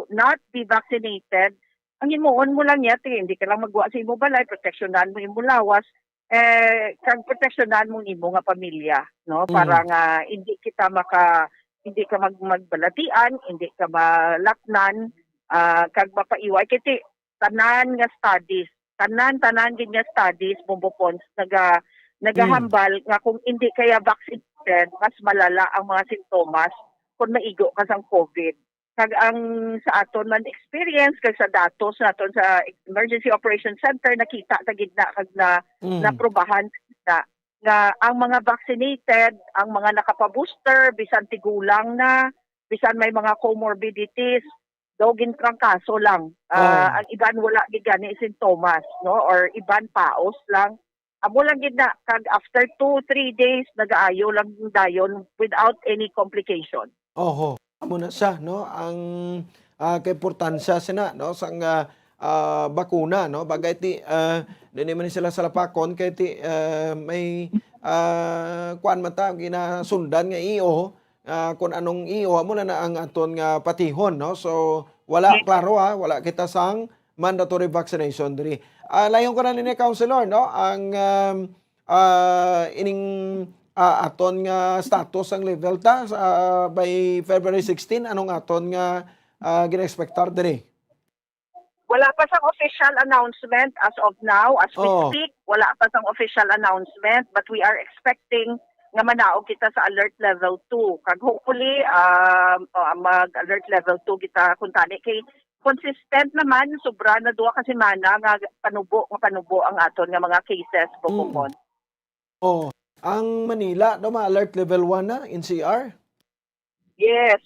not be vaccinated. Ang himuon mo lang yati, hindi ka lang magwa sa imo balay, proteksyonan mo imo lawas, eh, kag proteksyonan mo imo nga pamilya, no? Mm. Para nga hindi kita maka-, hindi ka mag-, magbalatian, hindi ka malatnan, ah, kag mapaiway. Kay ti-, tanan nga studies, tanan, tanan gid nga studies, Bombo Pons, naga-, Mm. nagahambal nga kung hindi kaya vaccinated, mas malala ang mga sintomas kung maigo ka sang COVID. Kag ang sa aton man experience, kag sa datos naton sa Emergency Operation Center, nakita ta gid na, kag na, Mm. naprobahan na nga ang mga vaccinated, ang mga nakapa-booster, bisan tigulang na, bisan may mga comorbidities, daw gintrangkaso lang. Ah, Oh. ang iban wala gid gani sintomas, no? Or iban paos lang. Amo lang gid na, kag after two, three days, nagaayo lang dayon without any complication. Oho. Amo na siya, no? Ang, ah, kaimportansya sina, no, sang, ah, ah, bakuna, no? Bagay ti, ah, dili man sila salapakon kay ti, ah, may, ah, kuan man ta, ginasundan nga E O, ah, kung anong E O, amo na, na ang aton nga patihon, no? So, wala, yes, klaro, ha? Wala kita sang mandatory vaccination diri. Ah, layon ko na nini, Councilor, no? Ang, um, ah, ining, ah, aton nga status ang level ta sa, ah, by February sixteen, anong aton nga, ah, gina-expectar diri? Wala pa sang official announcement as of now, as we, oh, speak, wala pa sang official announcement, but we are expecting nga manaog kita sa alert level two. Kag hopefully, um, uh, mag-alert level two kita kuntani kay consistent naman, sobra na duha ka semana nga panubo, nga panubo ang aton nga mga cases, mm, Bugokon. Oh, ang Manila, no, ma-alert level one na, N C R? Yes.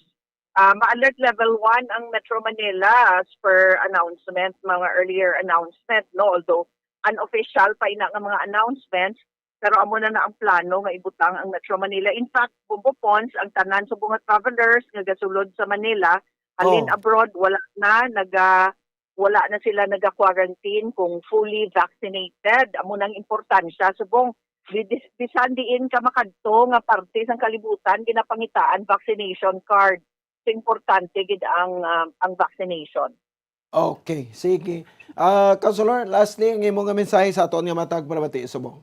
Ah, ma-alert level one ang Metro Manila as per announcement, mga earlier announcement, no? Although unofficial pa ina nga mga announcements, pero amo na na ang plano nga ibutang ang Metro Manila. In fact, Bombo Pons, ang tanan sa mga travelers nga gasulod sa Manila, halin, oh, abroad, wala na naga-, wala na sila naga-quarantine kung fully vaccinated. Amo nang importansya subong, di-, dis-, bisan diin ka makadto nga parte sang kalibutan, ginapangitaan vaccination card. So, importante gid ang, ah, ang vaccination. Okay, sige. Ah, Councilor, lastly, ang imo nga mensahe sa aton nga matag palamati subong.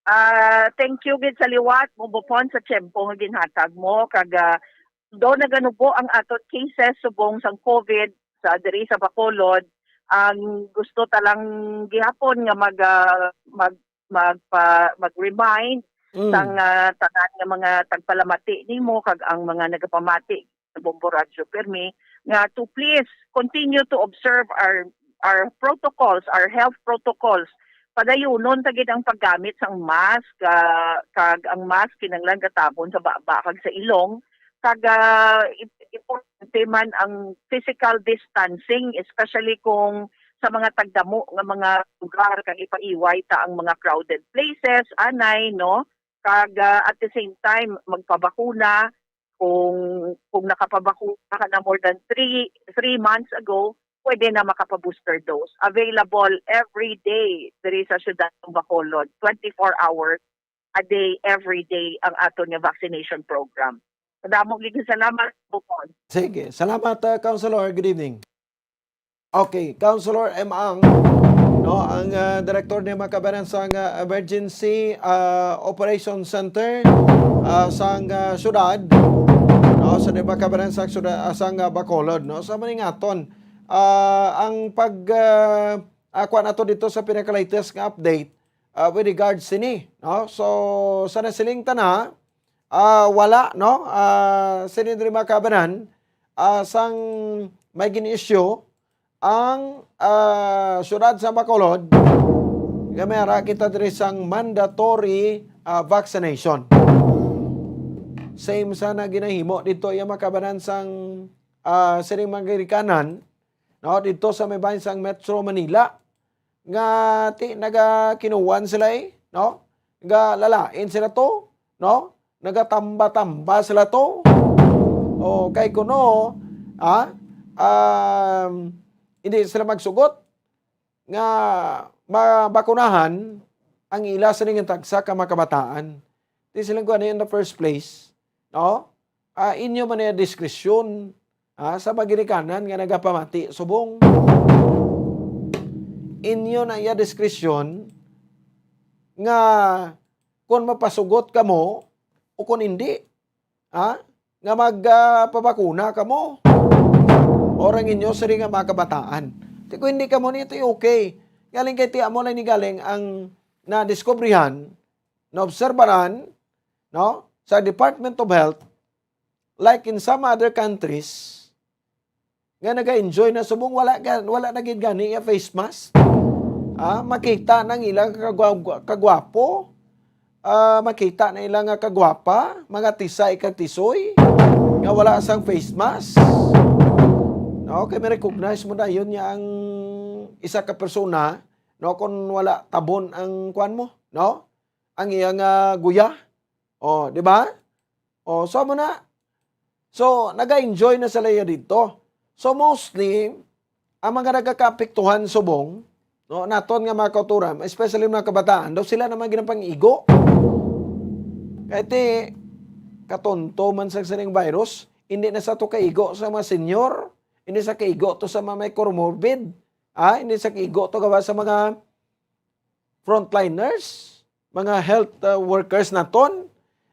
Ah, thank you gid sa liwat, Bombo Pons, sa tiyempo nga ginhatag mo. Kag, ah, do naganubo ang aton cases subong sang COVID sa, diri sa Bacolod. Ang gusto ta lang gihapon nga mag, ah, mag, magpa-, mag-remind, mm, sang, ah, tanan nga mga tagpalamati nimo kag ang mga nagapamati sa Bombo Radyo Pirmi nga to please continue to observe our, our protocols, our health protocols. Padayunon ta gid ang paggamit sang mask, ah, kag ang mask kinahanglan gatabon sa baba kag sa ilong. Kag, ah, im-, importante man ang physical distancing, especially kung sa mga tagdamo nga mga lugar, kag ipaiway ta ang mga crowded places, anay, no? Kag, ah, at the same time, magpabakuna. Kung, kung nakapabakuna ka na more than three, three months ago, pwede na makapa-booster dose. Available every day diri sa siyudad ng Bacolod, twenty-four hours a day, every day, ang aton nga vaccination program. Madamo gid nga salamat, Bukon. Sige. Salamat, ah, Councilor. Good evening. Okay, Councilor M. Ang, no, ang, ah, direktor ni Makabanan sang, ah, Emergency, ah, Operation Center, ah, sang, ah, syudad, no, sa di Makabanan sang syudad, ah, sang, ah, Bacolod, no, sa maningaton, ah, ang pag, ah, ah, kuwan ato dito sa pinaka-latest nga update, ah, with regards sini, no? So, sa nasiling ta na, ah, wala, no? Ah, sini diri mga kabanan, ah, sang may gin-issue ang, ah, syudad sa Bacolod, nga may ara kita diri sang mandatory, ah, vaccination. Same sana ginahimo dito, iya mga kabanan sang, ah, sining mga ginikanan, no, dito sa may bahin sang Metro Manila, nga ti-, nagakinuwan sila, eh, no? Nga lalain sila to, no? Nagatamba-tamba sila to. O, kay kuno, ah, um, hindi sila magsugot nga mabakunahan ang ila sining tagsa ka mga kabataan. Di sila kuwan in the first place, no? Ah, inyo man iya diskresyon, ah, sa mga ginikanan nga nagapamati subong. Inyo na iya diskresyon nga kon mapasugot kamo o kon hindi, ha, nga mag, ah, pabakuna kamo. Or ang inyo siri nga mga kabataan. Ti kung hindi kamo, ni ito okay. Galing kay ti amo lang ni galing ang nadiskubrihan, naobserbaran, no, sa Department of Health, like in some other countries, nga naga-enjoy na subong wala ga-, wala na gid gani iya face mask. Ah, makita na ang ila kagwa-, kagwapo. Ah, makita na ila nga kagwapa, mga tisay kag tisoy, nga wala sang face mask. No, kay may recognize mo dayon niya ang isa ka persona no, kung wala tabon ang kuan mo, no? Ang iyang, ah, guya. Oh, di ba? Oh, so mo na. So, naga-enjoy na sila iya dito. So, mostly, ang mga nagakaapektuhan subong, no, naton nga mga kauturan, especially mga kabataan, daw sila naman ginapang-igo. Kay ti, katonto man sa sining virus, hindi na sa to kaigo sa mga senior, hindi sa kaigo to sa mga may comorbid, ah, hindi sa kaigo to gawa sa mga frontliners, mga health, uh, workers naton,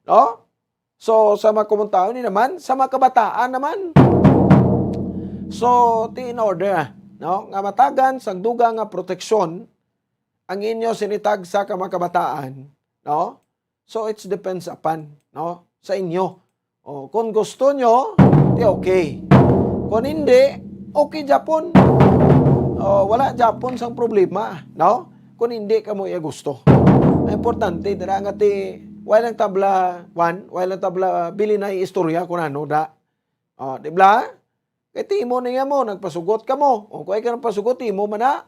no? So, sa mga kumon tawo ni naman, sa mga kabataan naman. So, ti in order, ah, no? Nga matagan sang dugang nga proteksyon ang inyo sinitag sa ka mga kabataan, no? So, it depends upon, no? Sa inyo. Oh, kung gusto nyo, di okay. Kung hindi, okay japon. Oh, wala japon sang problema, no? Kung hindi kamo iya gusto. Ang importante dira nga ti, wala lang tabla, Juan, wala lang tabla, bili na istorya kung ano da. Oh, di ba? Kay ti imo na iya mo, nagpasugot ka mo. O kung ay ka nagpasugot, imo man na.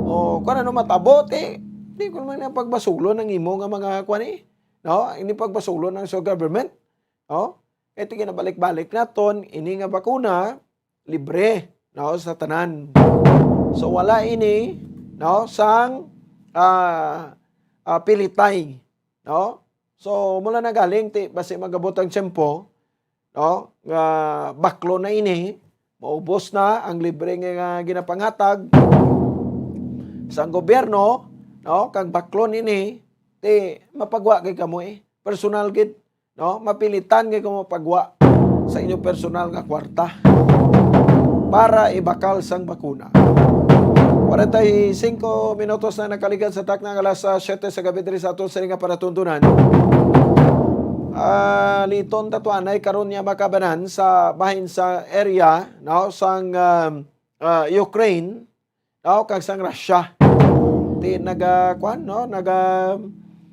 O kung ano matabo, ti, di ko naman na pagbasulon ang imo nga mga kwan eh. No? Hindi pagbasulon ang sa government. No? Kay ti ginabalik-balik naton, ini nga bakuna, libre, no, sa tanan. So wala ini, no, sang, ah, ah, pilitay, no? So mula na galing ti basi magabot ang tiyempo, no, nga baklo na ini, maubos na ang libre nga, nga ginapangatag sang gobyerno, no, kag baklo nini, ti mapagwa kay kamo eh, personal gid, no? Mapilitan nga kamo pagwa sa inyo personal nga kwarta para ibakal sang bakuna. Kwarenta y singko minutos na nakaligan sa takna nga alas, ah, siyete sa gabi diri sa aton sini nga panatuntunan. Ah, liton ta to anay karon niya makabanan sa bahin sa area, no, sang, um, ah, Ukraine, no, kag sang Russia. Ti naga, kwan, no, naga,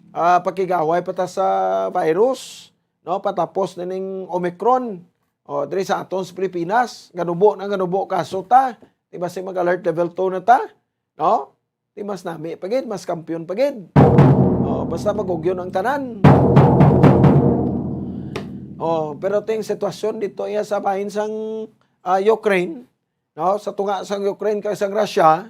ah, pakigaway pa ta sa virus, no, patapos na ning Omicron. O, diri sa aton sa Pilipinas, ganubo na ganubo kaso ta. Ti basi mag-alert level two na ta, no? Ti mas nami pa gid, mas kampiyon pa gid. O, basta magugyon ang tanan. O, pero ting sitwasyon dito iya sa bahin sang, ah, Ukraine, no, sa tunga sang Ukraine kag sang Russia,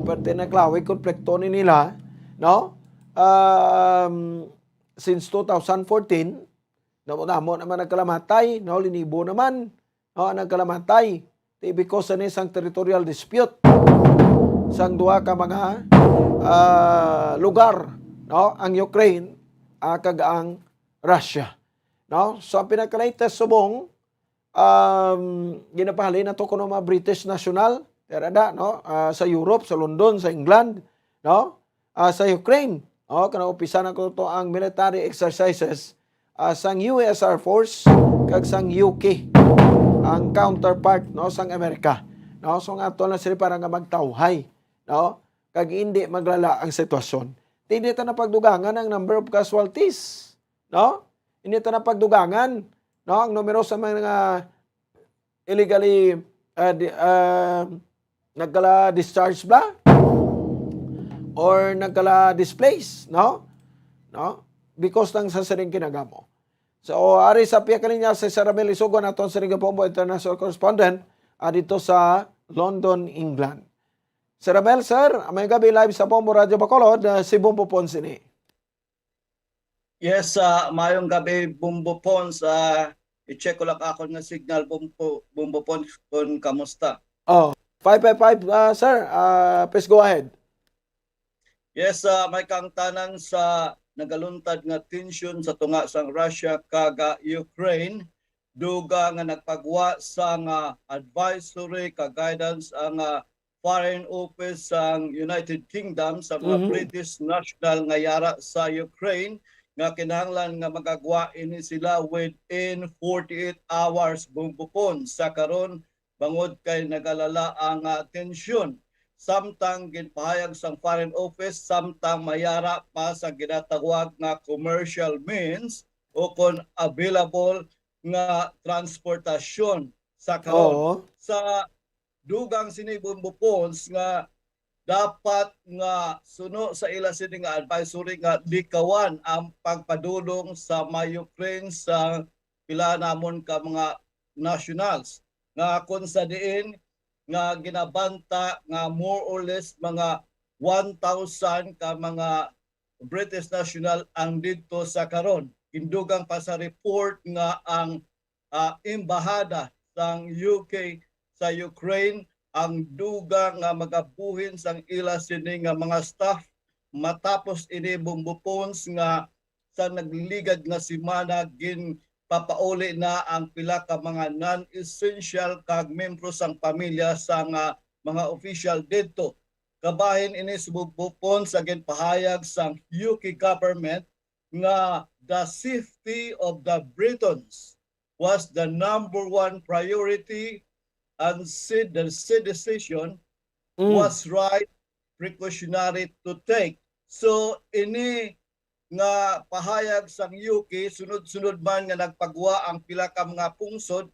parte na klawig konflikto ni nila, no? Um, since two thousand fourteen, damo-damo naman nagkalamatay, no, linibo naman, no, ang nagkalamatay. Ti because ani sang territorial dispute sang duha ka mga, ah, lugar, no, ang Ukraine, ah, kag ang Russia, no? So ang pinaka-latest subong, um, ginapahalin nato kuno mga British national, dira da, no? Ah, sa Europe, sa London, sa England, no? Ah, sa Ukraine, no? Kanang umpisa na ko to ang military exercises, ah, sang U S Air Force kag sang U K, ang counterpart, no, sang Amerika, no? So nga ato lang sila para nga magtawhay, no? Kag hindi maglala ang sitwasyon. Hindi ta na pagdugangan ang number of casualties, no? Hindi ta na pagdugangan, no, ang numero sa mga illegally, uh, di, uh, nagkala-discharge ba? Or nagkala-displace, no? No? Because lang sa sining kinagamo. So, ari sa piya kaninya si Sir Ramil Isugo, naton sining Bombo International Correspondent, ah, dito sa London, England. Sir Ramil, sir, may gabi live sa Bombo Radio Bacolod, ah, si Bombo Pons ini. Yes, ah, mayong gabi, Bombo Pons. Ah, i-check ko lang akon nga signal, Bombo, Bombo Pons, kung kamusta? Oh, five five five, ah, sir. Ah, please go ahead. Yes, ah, may kaangtanan sa nagaluntad nga tensyon sa tunga sang Russia kag, ah, Ukraine, dugang nga nagpagwa sang, ah, advisory kag guidance ang, ah, Foreign Office sang United Kingdom sa mga Mhm. British national nga yara sa Ukraine nga kinahanglan nga magagwa ini sila within forty-eight hours, Bombo Pons. Sa karon, bangod kay nagalala ang, ah, tensyon. Samtang ginpahayag sang Foreign Office, samtang mayara pa sa ginatawag nga commercial means o kon available nga transportasyon sa karon. Oo. Sa dugang sini, Bombo Pons, nga dapat nga suno sa ila sini nga advisory nga likawan ang pagpadulong sa mga Ukraine sa pila namon ka mga nationals, nga kung sa diin nga ginabanta nga more or less mga one thousand ka mga British national ang didto sa karon. Indugang pa sa report nga ang, ah, embahada sang U K sa Ukraine ang dugang nga magabuhin sang ila sini nga mga staff matapos ini bombo phones nga sa nagligad nga semana ginpapauli na ang pila ka mga non-essential kag membro sang pamilya sang, ah, mga opisyal didto. Kabahin ini sa bombo phones sa ginpahayag sang U K government nga the safety of the Britons was the number one priority and said the said decision Mm. was right precautionary to take. So ini nga pahayag sang U K, sunod-sunod man nga nagpagwa ang pila ka mga pungsod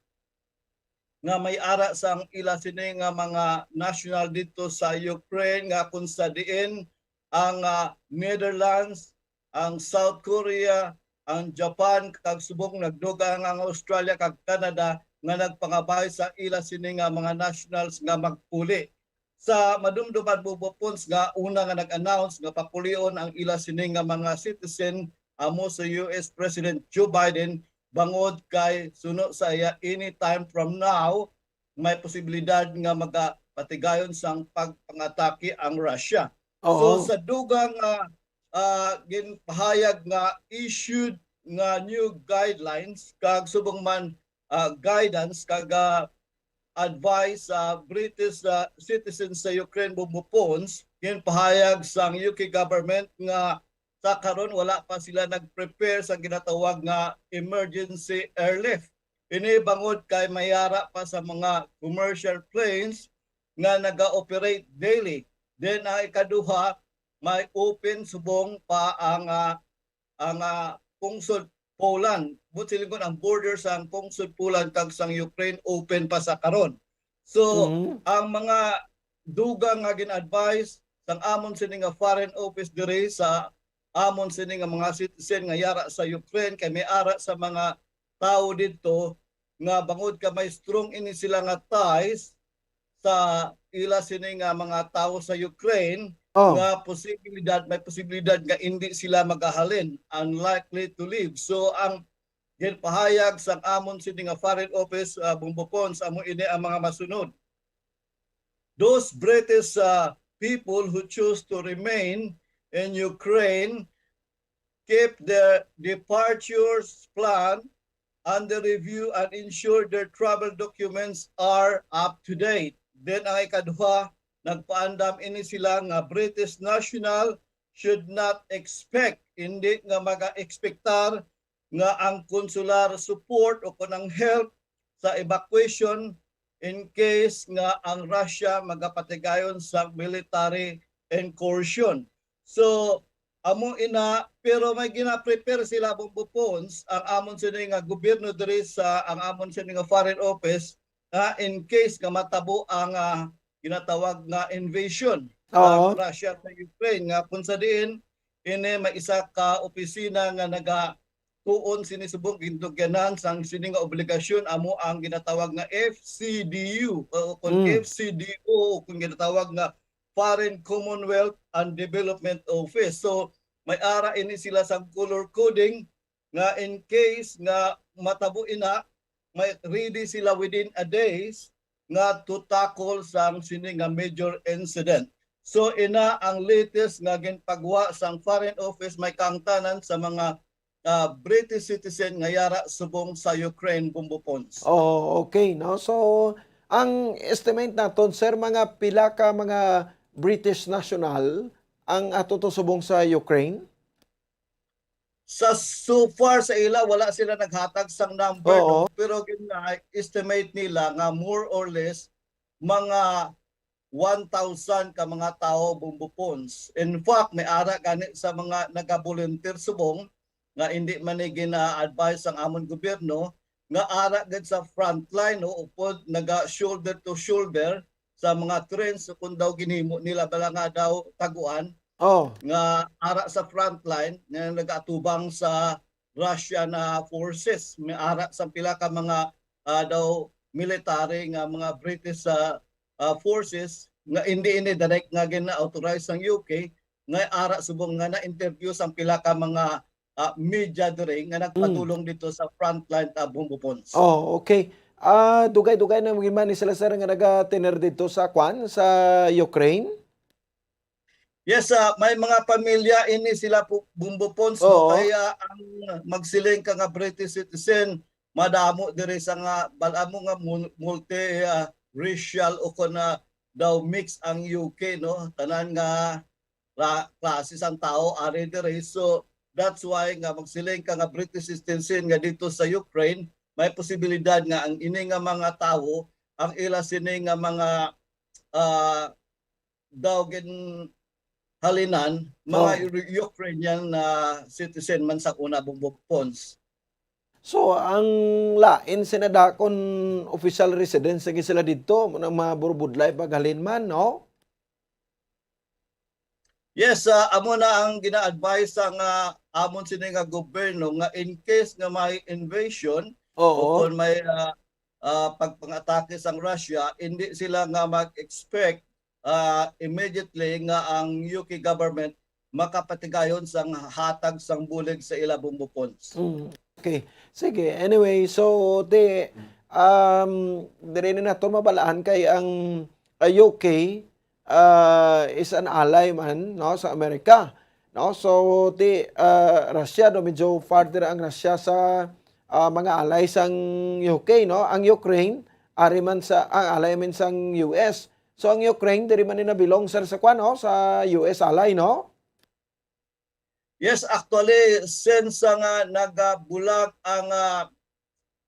nga may ara sang ila sini nga mga national didto sa Ukraine, nga kung sa diin ang, ah, Netherlands, ang South Korea, ang Japan, kag subong nagdugang ang Australia kag Canada nga nagpangabay sa ila sini nga mga nationals nga magpuli. Sa madumduman bombo phones nga una nga nag-announce nga papulion ang ila sini nga mga citizen amo sa U S President Joe Biden, bangod kay suno sa iya, anytime from now may posibilidad nga magapatigayon sang pagpangatake ang Russia. So Oo. sa dugang nga, ah, ginpahayag nga issued nga new guidelines kag subong man, ah, guidance kag, ah, advice sa British, ah, citizens sa Ukraine bombo phones, ginpahayag sang U K government nga sa karon wala pa sila nag-prepare sa ginatawag nga emergency airlift. Ini bangod kay may ara pa sa mga commercial planes nga naga-operate daily. Then ang ikaduha, may open subong pa ang, ah, ang, ah, pungsod Poland. Buot silingon, ang border sang pungsod Poland kag sang Ukraine open pa sa karon. So, Mhm. ang mga dugang nga gin-advise sang amon sini nga foreign office diri sa amon sini nga mga citizen nga yara sa Ukraine, kay may ara sa mga tawo didto nga bangod ka may strong ini sila nga ties sa ila sini nga mga tawo sa Ukraine, Oh. nga posibilidad, may posibilidad nga hindi sila magahalin, unlikely to leave. So ang ginpahayag sang amon sini nga foreign office, ah, bombo phones, amo ini ang mga masunod. Those British, uh, people who choose to remain in Ukraine keep their departures plan under review and ensure their travel documents are up to date. Then ang ikaduha, nagpaandam ini sila nga British national should not expect, hindi nga maga-expectar nga ang consular support o kon ang help sa evacuation in case nga ang Russia magapatigayon sa military incursion. So, amo ina, pero may gina-prepare sila bombo phones ang amon sini nga gobyerno diri sa, ang amon sini nga foreign office, nga in case nga matabo ang, ah, ginatawag nga invasion sa Oo. Russia sa Ukraine, nga kung sa diin ini may isa ka opisina nga naga tuon sini subong gintugyanan sang sini nga obligasyon, amo ang ginatawag nga F C D U o kung Mm. F C D O o kung ginatawag nga Foreign Commonwealth and Development Office. So may ara ini sila sang color coding nga in case nga matabo ina, may ready sila within a days nga to tackle sang sini nga major incident. So ina ang latest nga ginpagwa sang Foreign Office, may kaangtanan sa mga, ah, British citizen nga yara subong sa Ukraine bombo phones. Oh, okay, no? So, ang estimate naton, sir, mga pila ka mga British national ang ato to subong sa Ukraine? Sa so far sa ila, wala sila naghatag sang number, Oo. no? Pero gina-estimate nila nga more or less mga one thousand ka mga tawo bombo phones. In fact, may ara gani sa mga naga-volunteer subong nga hindi man ni gina-advise ang amon gobyerno nga ara gid sa frontline, no, upod naga shoulder to shoulder sa mga trench, so kung daw ginhimo nila bala nga daw taguan Oh. nga ara sa frontline nga nagaatubang sa Russia na forces. May ara sa pila ka mga ah, daw military nga mga British ah, ah, forces nga hindi ini direct nga gina-authorize sang U K nga ara subong nga na-interview sang pila ka mga ah, media diri nga nagpadulong dito sa frontline ta Bombo Pons. Oh, okay. Ah, dugay-dugay na man ni sila, sir, nga nagatener dito sa kwan, sa Ukraine? Yes, ah, may mga pamilya ini sila po, Bombo Pons, Oo. no? Kaya ang magsiling ka nga British citizen, madamo diri sa nga bal-, amo nga mul-, multi ah, racial o kon na daw mix ang U K, no? Tanan nga ra-, klase sang tawo ari diri. So that's why nga magsiling ka nga British citizen nga dito sa Ukraine, may posibilidad nga ang ini nga mga tawo, ang ila sini nga mga ah, daw ginhalinan, mga Oh. Ru-, Ukrainian na citizen man sa una, Bombo Pons. So, ang lain sina dakon official residence lagi sila didto, mo nang mga burubudlay paghalin man, no? Yes, ah, amo na ang gina-advise sa nga amon sini nga gobyerno nga in case nga may invasion o Oo. kung may ah, ah, pagpangatake sang Russia, hindi sila nga mag-expect ah, immediately nga ang U K government makapatigayon sang hatag sang bulig sa ila, Bombo Pons. Mm. Okay. Sige. Anyway, so, di, um, diri na nato mabalaan kay ang uh, U K uh, is an ally man, no, sa Amerika, no? So, di, uh, Russia, no, medyo farther ang Russia sa uh, mga ally sang U K, no? Ang Ukraine, ari man sa, ang ally man sang U S. So, ang Ukraine, diri man ni nabilong, sir, sa kwan, no? Sa U S ally, no? Yes, actually, since nga nagabulag ang ah,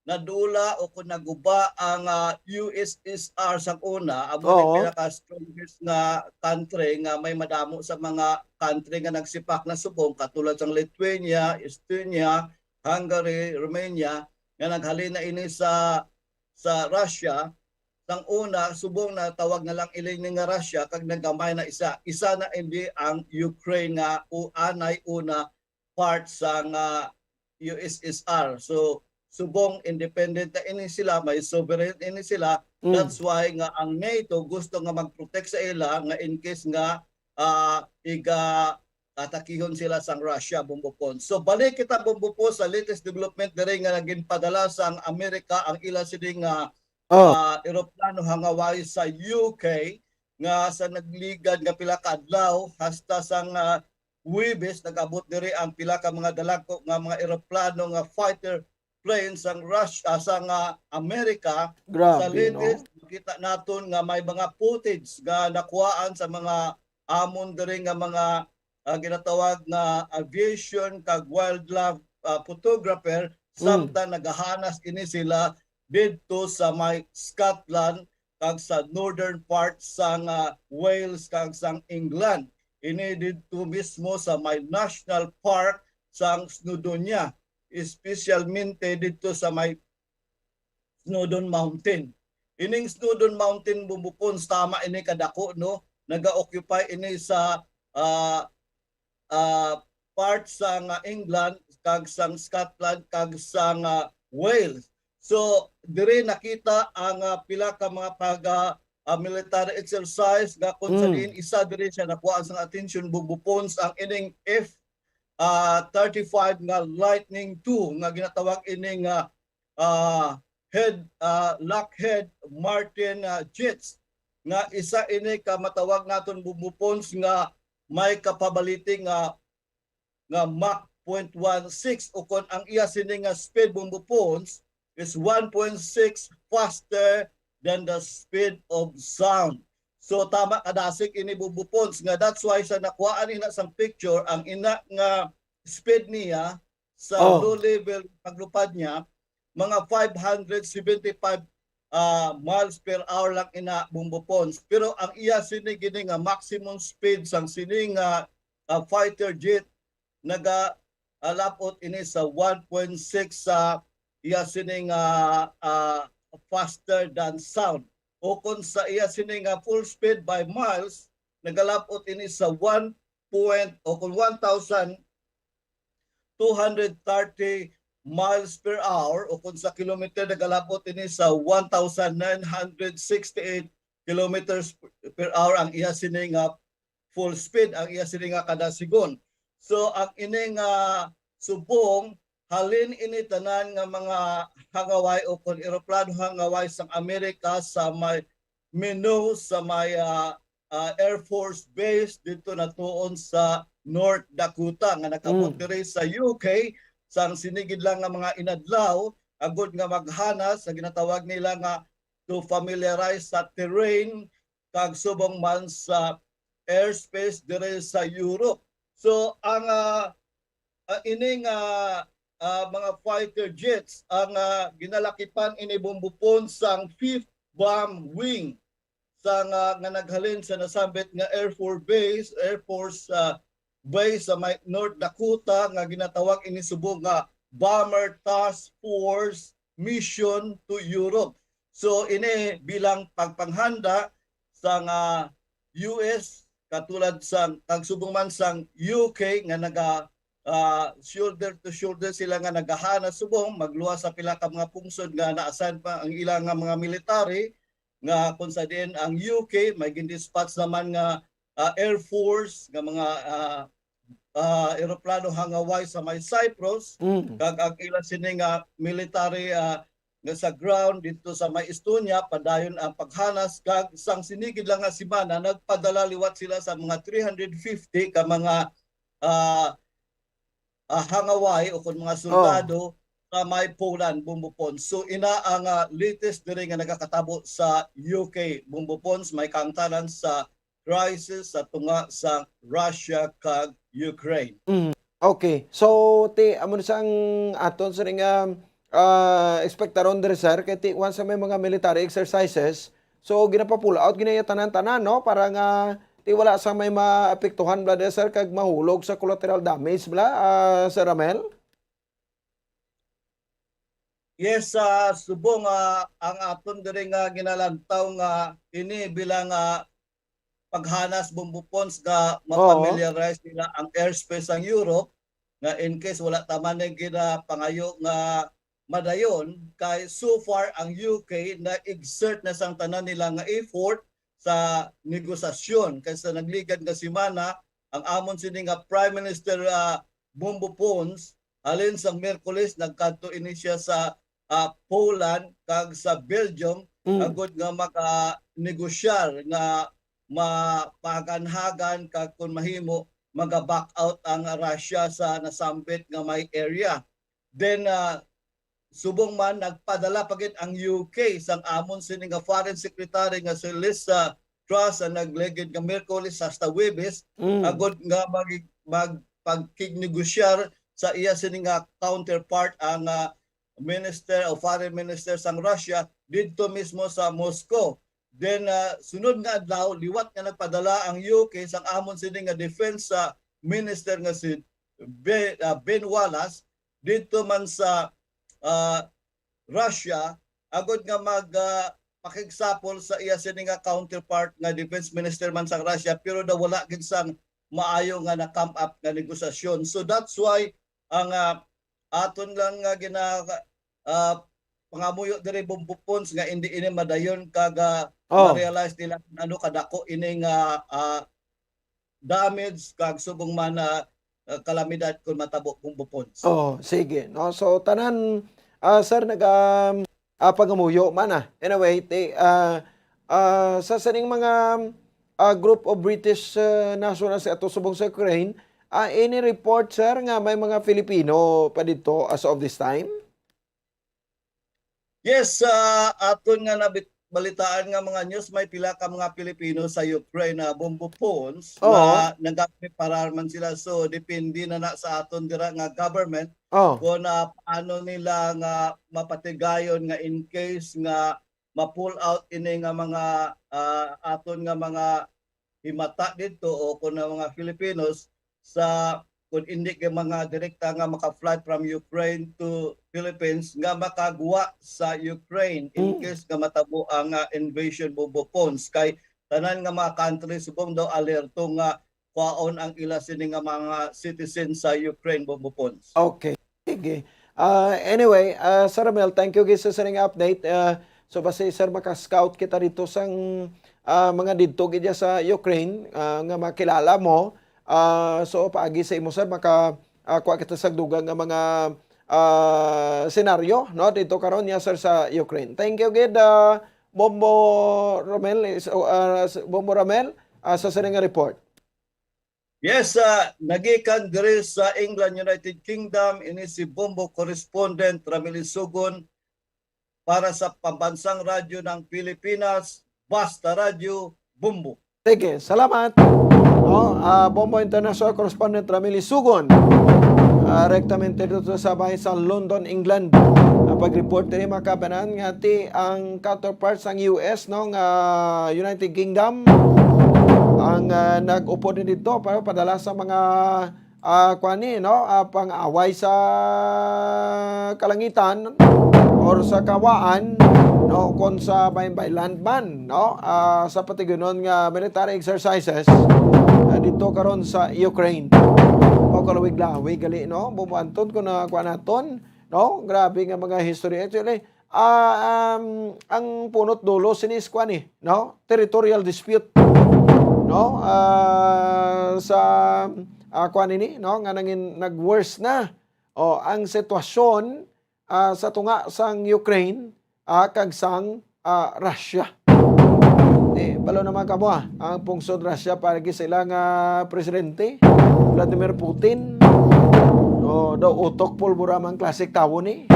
nadula o kung naguba ang ah, U S S R sang una, amo ni Oo. pinaka strongest nga country nga may madamo sa mga country nga nagsipak na subong, katulad sang Lithuania, Estonia, Hungary, Romania, nga naghalin na ini sa sa Russia. Sang una, subong na tawag na lang ini nga Russia, kag nagamay na isa. Isa na ini ang Ukraine nga u-, anay una part sang ah, U S S R. So subong independent na ini sila, may sovereign ini sila. Mm. That's why nga ang NATO gusto nga mag-protect sa ila nga in case nga ah, iga atakihon sila sang Russia, Bombo Pons. So balik kita, Bombo Pons, sa latest development diri nga naginpadala sang Amerika ang ila sini nga Oh. ah, eroplano hangaway sa U K nga sa nagligad nga pila ka adlaw hasta sang ah, Huwebes nag-abot diri ang pila ka mga dalagko nga mga eroplano nga fighter plane sang Russia, sang ah, Amerika. Sa Grabe, no? latest, makita naton nga may mga footage nga nakuhaan sa mga amon diri nga mga ah, ginatawag nga aviation kag wildlife ah, photographer, Mm. samtang nagahanas ini sila didto sa may Scotland kag sa northern part sang ah, Wales kag sang England. Ini didto mismo sa may National Park sang Snowdonia, espesyalmente didto sa may Snowdon Mountain. Ining Snowdon Mountain, Bombo Pons, tama ini kadako, no? Naga-occupy ini sa ah, ah, part sang ah, England kag sang Scotland kag sang ah, Wales. So diri nakita ang ah, pila ka mga pag ah, ah, military exercise nga kung sa Mm. diin isa diri siya nakuha sang atensyon, Bombo Pons, ang ining F ah, thirty-five nga Lightning two nga ginatawag ini nga ah, head ah, Lockheed Martin ah, jets, nga isa ini ka matawag naton, Bombo Pons, nga may capability nga nga Mach point one six, o kon ang iya sini nga speed, Bombo Pons, is one point six faster than the speed of sound. So tama kadasig ini, Bombo Pons, nga that's why sa nakuhaan ina sang picture, ang ina nga speed niya sa Oh. low level paglupad niya, mga five hundred seventy-five ah, miles per hour lang ina, Bombo Pons. Pero ang iya sini gini nga maximum speed sang sini nga ah, fighter jet naga ah, lapot ini sa one point six sa iya sini nga ah, faster than sound. o kung sa iya sini nga full speed by miles, nagalab-ot ini sa one point, o kung one thousand two hundred thirty miles per hour, o kung sa kilometer, nagalab-ot ini sa one thousand nine hundred sixty-eight kilometers per hour ang iya sini nga full speed, ang iya sini nga kada sigon. So, ang ini nga subong, halin ini tanan nga mga hangaway o kon eroplano hangaway sang Amerika sa may Minot, sa may, ah, ah, Air Force Base dito natuon sa North Dakota nga nagabot Mm. diri sa U K. Sang sinigid lang nga mga inadlaw, agod nga maghanas sa ginatawag nila nga to familiarize sa terrain kag subong man sa airspace diri sa Europe. So, ang, ah, ah, ining, ah, ah, mga fighter jets ang, ah, ginalakipan ini bumbupon sang fifth bomb wing sa nga, nga naghalin sa nasambit nga Air Force Base, Air Force, ah, Base sa may North Dakota nga ginatawag ini subong nga Bomber Task Force Mission to Europe. So, ini bilang pagpanghanda sa nga U S, katulad sa, kag subong man sang U K nga naga, ah, shoulder to shoulder sila nga nagahana subong, magluwas sa pila ka mga pungsod nga naasan pa ang ilang nga mga military, nga kung sa diin ang U K may gindispatch naman nga, ah, Air Force nga mga, ah, ah, eroplano hangaway sa may Cyprus, Mm. kag ang ila sini nga military, ah, nga sa ground dito sa may Estonia, padayon ang paghanas, kag sang sinigid lang nga semana, nagpadala liwat sila sa mga three hundred fifty ka mga, ah, ah, hangaway o kung mga Oh. soldado sa may Poland, bumbupon. So, ina ang, ah, latest diri nga nagakatabo sa U K, bumbupon, sa may kaangtanan sa crisis sa tunga sa Russia kag Ukraine. Mm. Okay. So, ti, amo na sang aton sa nga, ah, ekspektaron diri, sir, kay ti, once may mga military exercises, so, ginapapull out, ginaya tanan-tanan, no? Para nga, ti, wala sa may maapektuhan bala diri, sir, kag mahulog sa collateral damage bala, ah, Sir Ramel? Yes, ah, subong, ah, ang aton diri nga ginalantaw nga ini bilang, ah, paghanas, bumbupons nga Oo. ma-familiarize nila ang airspace sang Europe, nga in case wala ta man ni ginapangayo nga madayon, kay so far ang U K na-exert na sang tanan nila nga effort sa negosasyon, kay sa nagligad nga semana, ang amon sini nga Prime Minister, ah, Bumbo Pons, halin sang Miyerkules, nagkadto ini siya sa, ah, Poland kag sa Belgium, Mm. agud nga maka-negosyar nga mapaganhagan kag, kung mahimo, maga-back out ang Russia sa nasambit nga may area. Then, ah, subong man, nagpadala pa gid ang U K sang amon sini nga Foreign Secretary nga si Liz, ah, Truss, sa nagligid nga Miyerkules hasta Huwebes, Mm. agud nga mag-, mag-, pagkignegosyar sa iya sini nga counterpart, ang, ah, Minister o Foreign Minister sang Russia didto mismo sa Moscow. Then, ah, sunod nga adlaw, liwat nga nagpadala ang U K sang amon sini nga defense, ah, minister nga si Be-, ah, Ben Wallace didto man sa, ah, Russia, agud nga mag, ah, pakigsapol sa iya sini nga counterpart nga defense minister man sang Russia, pero daw wala gid sang maayo nga na-come up nga negosasyon. So that's why ang, ah, aton lang nga gina-, ah, pangamuyo diri, Bumbo Pons, nga indi ini madayon kag, ah, Oh. ma-realize nila kung ano kadako ini nga, ah, damage kag subong man na, ah, kalamidad kung matabo, Bumbo Pons. Oh, sige, no? So, tanan, ah, sir, naga, ah, pangamuyo man, ah. Anyway, ti-, ah, ah, sa sining mga, ah, group of British, ah, nationals ato subong sa Ukraine, ah, any report, sir, nga may mga Filipino pa didto as of this time? Yes, ah, aton nga nabit-, balitaan nga mga news, may pila ka mga Pilipino sa Ukraine na, Bumbo Pons, Oo. nga nagapreparar man sila. So, depende na na sa aton dira nga government Oh. kung, ah, paano nila nga mapatigayon nga in case nga ma-pull out ini nga mga, ah, aton nga mga himata didto o kung ang mga Filipinos sa kung hindi kay mga direkta nga maka-flight from Ukraine to Philippines nga makagwa sa Ukraine in Mm. case nga matabo ang, ah, invasion, Bombo Pons. Kay tanan nga mga country subong daw alerto nga kwaon ang ila sini nga mga citizen sa Ukraine, Bombo Pons. Okay. Sige. Ah, anyway, ah, Sir Ramel, thank you gid sa sining update. Ah, so, basi, sir, maka-scout kita dito sang, ah, mga didto gid sa Ukraine, ah, nga makilala mo. Ah, so, paagi sa imo, sir, maka, ah, kuha kita sa dugang nga mga, ah, senaryo, no, dito karon niya, sir, sa Ukraine. Thank you gid, ah, Bombo Romel, is, ah, s-, Bombo Ramel, ah, sa sining nga report. Yes, ah, nagikan diri sa England, United Kingdom, ini si Bombo correspondent Ramil Isugon para sa Pambansang Radyo ng Pilipinas, Basta Radyo, Bombo. Sige, salamat. No, ah, Bombo International Correspondent Ramil Isugon. Ah, rektamente dito sa bahay sa London, England. Ang pag-report diri, mga kabanan, nga ti ang counterpart sang U S, no, nga United Kingdom, ang, ah, nag-upod ni dito para padala sa mga, ah, kuan ni, no, ah, pang-away sa kalangitan or sa kawaan, no, kon sa by, by land man, no, ah, sa patigunon nga military exercises, ah, dito karon sa Ukraine. O kalawig-lawig gali, no, bumuanton ko na kuan naton, no, grabe nga mga history. Actually, ah, um, ang punot dulo sini is kuan ni, no, territorial dispute, no, ah, sa, ah, kuan ini, no, nga nangin-, nag-worse na, o, ang sitwasyon, ah, sa tunga sang Ukraine, ah, kag sang, ah, Russia. Eh, balo naman kamo, ah, ang pungsod Russia para gid sila nga presidente, Vladimir Putin. O, daw utok pulbura man klaseng tawo ni.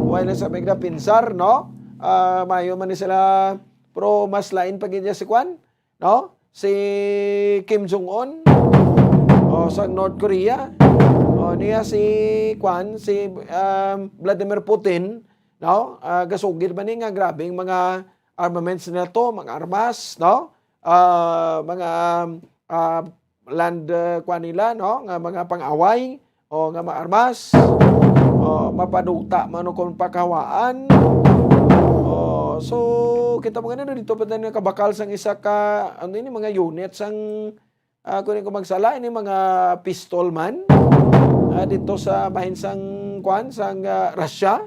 Wala na sa mga pinsar, no? Ah, mayo man ni sila, pero mas lain pa gid niya si kwan, no? Si Kim Jong-un, o, sa North Korea, o, niya si, kwan, si, um, Vladimir Putin, no? Ah, gasugid man ni nga grabing mga armaments nila to, mga armas, no? Ah, mga, ah, land, ah, kwan nila, no? Nga mga pang-away, o nga maarmas, o mapaduta man o kon pakawaan. O, so, kita mo ganun, dito pa tayo nakabakal sang isa ka, ano ini, mga unit sang, ah, kung di ko magsala, ini mga pistol man, ah, dito sa bahin sang, kwan, sang, ah, Russia.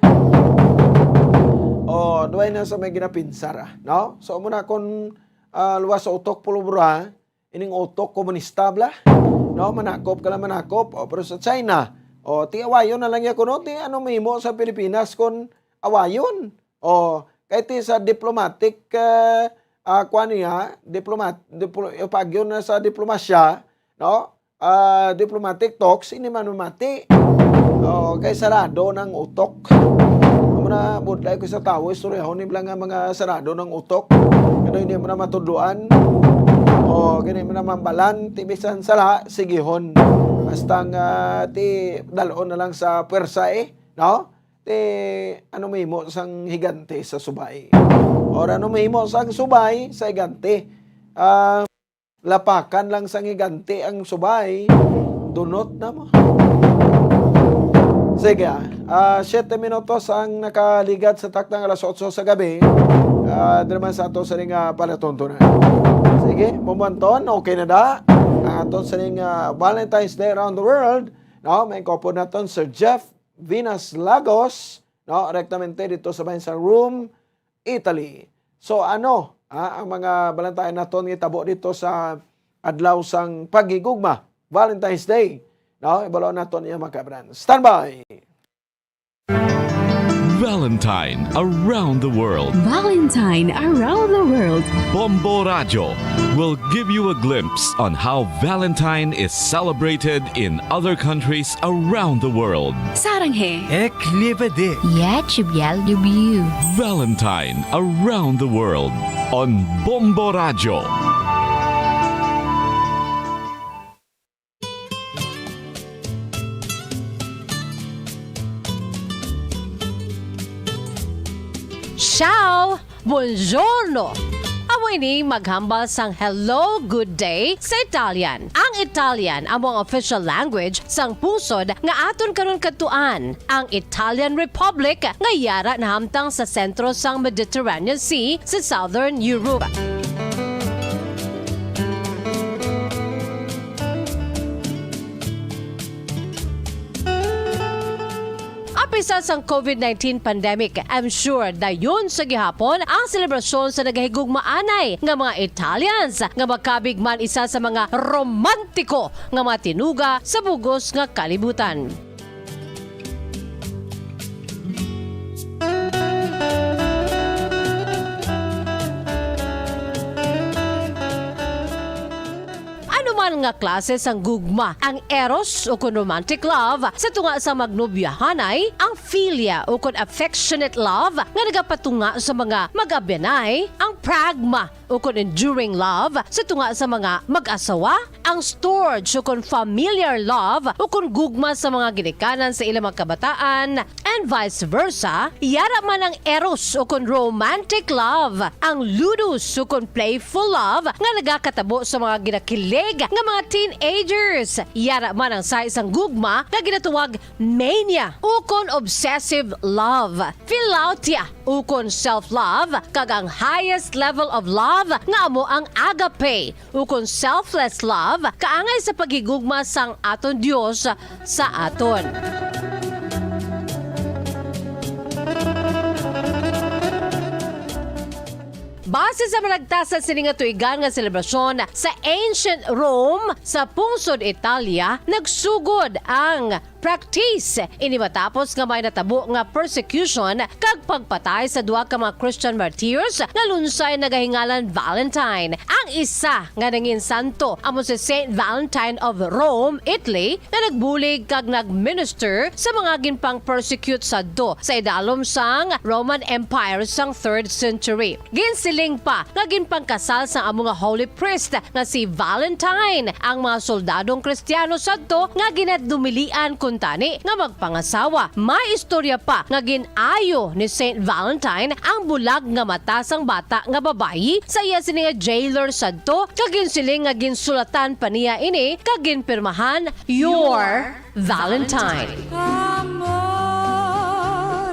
O, duway na sa may ginapinsar, ah, no? So, muna kung, ah, luwas sa utok, pulubra, ining utok komunista bala, no? Manakop ka lang manakop. O, pero sa China, o, ti awayon na lang niya kuno, ti ano mahimo sa Pilipinas kung awayon? O, kay ti sa diplomatic, eh, ah, kuwan niya, diplomat-, diplo-, pagyo na sa diplomasya, no? Ah, diplomatic talks, hindi man mamati. O, kay sarado ng utok. Amo na, budlay ko sa tawo, istoryahon ni bala nga mga sarado ng utok. Kano hindi mo na matudloan. O, hindi mo na mambalan, ti bisan sala, sigihon. Basta nga, ti dalon na lang sa pwersa eh, no? Ti ano mahimo sang higante sa subay? Or ano mahimo sang subay sa higante? Ah, lapakan lang sang higante ang subay, dunot na mo. Sige, ah. Ah, siyete minutos ang nakaligad sa taktang alas otso sa gabi. Ah, diri man sa ato sa ning, ah, palatuntunan. Sige, mamuanton, okay na da. Ang aton sa ning, ah, Valentine's Day around the world. No, may kopod naton, Sir Jeff Venus Lagos, no, rektamente dito sa bahin sa Rome, Italy. So, ano, ah, ang mga balantayan naton nga itabo dito sa adlaw sang paghigugma, Valentine's Day? No, ibalo naton iya, mga kabran. Standby! Valentine around the world. Valentine around the world. Bombo Radyo will give you a glimpse on how Valentine is celebrated in other countries around the world. 사랑해. Ek liebe dich. Я тебя люблю. Valentine around the world on Bombo Radyo. Ciao! Buongiorno! Amo Ini maghambal sang hello, good day sa Italian. Ang Italian amo ang official language sang pungsod nga aton karon kadtuan, ang Italian Republic, nga yara nahamtang sa sentro sang Mediterranean Sea sa Southern Europe. Apisal sang COVID nineteen pandemic, I'm sure dayon sa gihapon ang selebrasyon sa nagahigugmaanay nga mga Italians nga makabig man isa sa mga romantiko nga mga tinuga sa bugos nga kalibutan. Ano man nga klase sang gugma, ang eros ukon romantic love sa tunga sa magnobyahanay, ang philia ukon affectionate love nga nagapatunga sa mga mag-abyanay, ang pragma ukon enduring love sa tunga sa mga mag-asawa, ang storge ukon familiar love ukon gugma sa mga ginikanan sa ilang mga kabataan, and vice versa, yara man ang eros ukon romantic love, ang ludus ukon playful love nga nagakatabo sa mga ginakilig nga mga teenagers, yara man ang sa isang gugma nga ginatawag mania ukon obsessive love, philautia ukon self-love, kag ang highest level of love nga amo ang agape ukon selfless love, kaangay sa paghigugma sang aton Dios sa aton. Base sa malagtasan sini nga tuigan nga selebrasyon sa ancient Rome, sa pungsod Italia, nagsugod ang practice. Ini matapos nga may natabo nga persecution kag pagpatay sa duha ka mga Christian martyrs nga lunsay nagahingalan Valentine. Ang isa nga nangin santo amo si Saint Valentine of Rome, Italy, nga nagbulig kag nagminister sa mga ginpang-persecute sadto sa idalom sang Roman Empire sang third century. Ginsiling pa nga ginpangkasal sang amo nga holy priest nga si Valentine ang mga soldadong Kristiyano sadto nga ginadumilian kuntani nga magpangasawa. May istorya pa nga gin-ayo ni Saint Valentine ang bulag nga mata sang bata nga babayi sa iya sini nga jailer sadto, kag ginsiling nga ginsulatan pa niya ini kag ginpirmahan, "Your Valentine." Amor,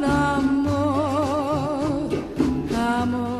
amor, amor.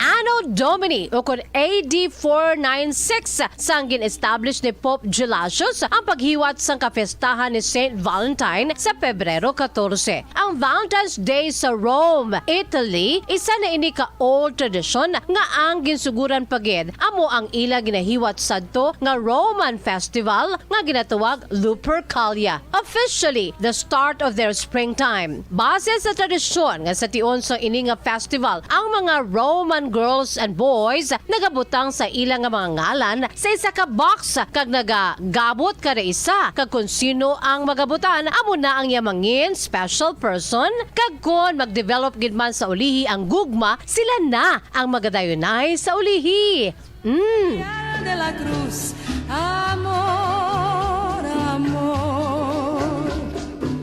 Anno Domini, ukon A D four nine six, sang gin-establish ni Pope Gelasius ang paghiwat sang kapistahan ni Saint Valentine sa Pebrero catorce. Ang Valentine's Day sa Rome, Italy, isa na ini ka old tradisyon nga ang ginsuguran pa gid amo ang ila ginahiwat sadto nga Roman festival nga ginatawag Lupercalia, officially the start of their springtime. Base sa tradisyon nga sa tion sang ini nga festival, ang mga Roman girls and boys nagabutang sa ila nga mga ngalan sa isa ka box kag nagagabot kada isa, kag kon sino ang magabutan, amo na ang iya mangin special person, kag kon magdevelop gid man sa ulihi ang gugma, sila na ang magadayunay sa ulihi. Mm. Pilar de la Cruz, amor, amor,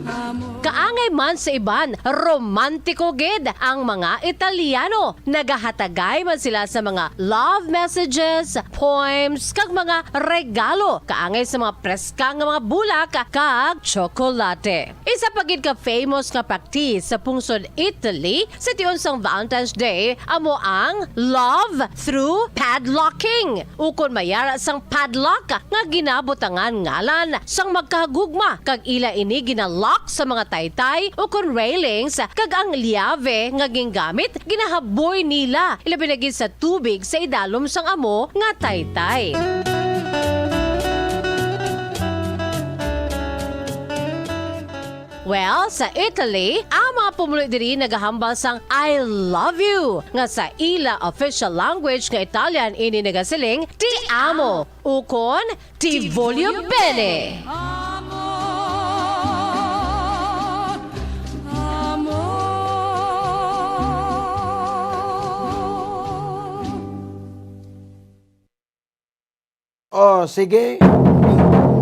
amor. Kaangay man sa iban, romantiko gid ang mga Italiano. Nagahatagay man sila sa mga love messages, poems, kag mga regalo. Kaangay sa mga preska nga mga bulak kag tsokolate. Isa pa gid ka famous nga practice sa pungsod Italy sa tion sang Valentine's Day amo ang love through padlocking, ukon mayara sang padlock nga ginabutangan ngalan sang magkahagugma, kag ila ini ginalock sa mga taytay ukon railings, kag ang liave nga gingamit ginahaboy nila, ilabi na gid sa tubig sa idalom sang amo nga taytay. Well, sa Italy, ang mga pumuluyo diri nagahambal sang "I love you" nga sa ila official language nga Italian ini nagasiling, "Ti amo," ukon "Ti voglio bene." Amor, amor. Oh, sige.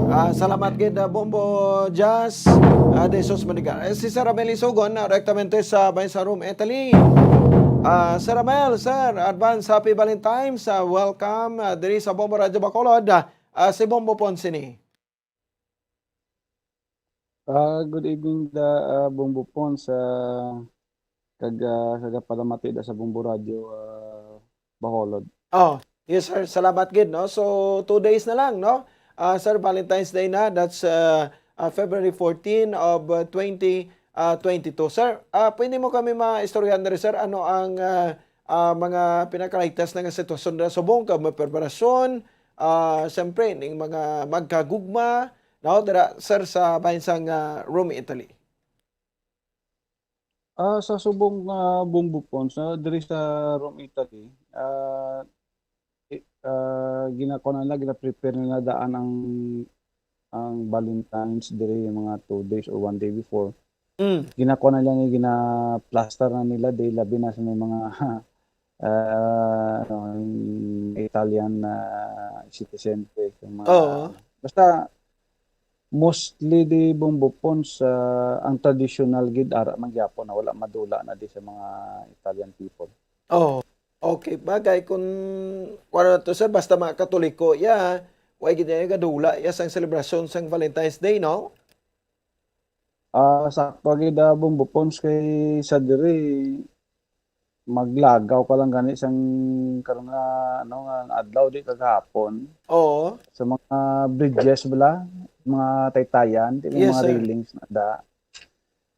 Ah, salamat gid, ah, Bombo Jazz, ah, de Jesus Manigar. Eh, si Sir Ramel Isugon, ah, direktamente sa Bayan sa Rome, Italy. Ah, Sir Amel, sir, advance happy Valentine's. Ah, welcome, ah, diri sa Bombo Radyo Bacolod. Ah, ah, si Bombo Ponce ni. Ah, good evening da, ah, Bombo Ponce, ah, kag, ah, sa gapalamati da sa Bombo Radyo, ah, Bacolod. Oh, yes, sir. Salamat gid, no? So, two days na lang, no? Ah, sir, Valentine's Day na. That's, ah, ah, February fourteen of, ah, twenty, ah, twenty-two. Sir, ah, pwede mo kami maistoryahan diri, sir? Ano ang, ah, ah, mga pinaka-latest na nga sitwasyon na subong kag may preparasyon? Ah, siyempre, ning mga magkagugma, no? Dira, sir, sa bahin sang, ah, Rome, Italy. Ah, sa subong nga Bombo Ponce, ah, diri sa Rome, Italy, ah, i-, ah, ginakuha na nila, gina-prepare na nila daan ang, ang Valentine's diri mga two days or one day before. Mm. Ginakuha na nila, gina-plaster na nila, di labi na sa may mga, ah, ano, yung Italian na citizen, pre, yung mga, Oo. Basta, mostly di Bombo Ponce, ah, ang traditional gid ara man gyapon na wala madula na di sa mga Italian people. Oh, okay. Bagay kung kuwan na to, sir, basta mga Katoliko, ya, way gid niya gadula, ya, sang selebrasyon sang Valentine's Day, no? Ah, sakto gid, ah, Bombo Ponce, kay sa diri, maglagaw ka lang gani sang karon nga, ano, nga adlaw, di kagahapon. Oo. Sa mga bridges bala, mga taytayan, di may Yes, mga sir. railings na da.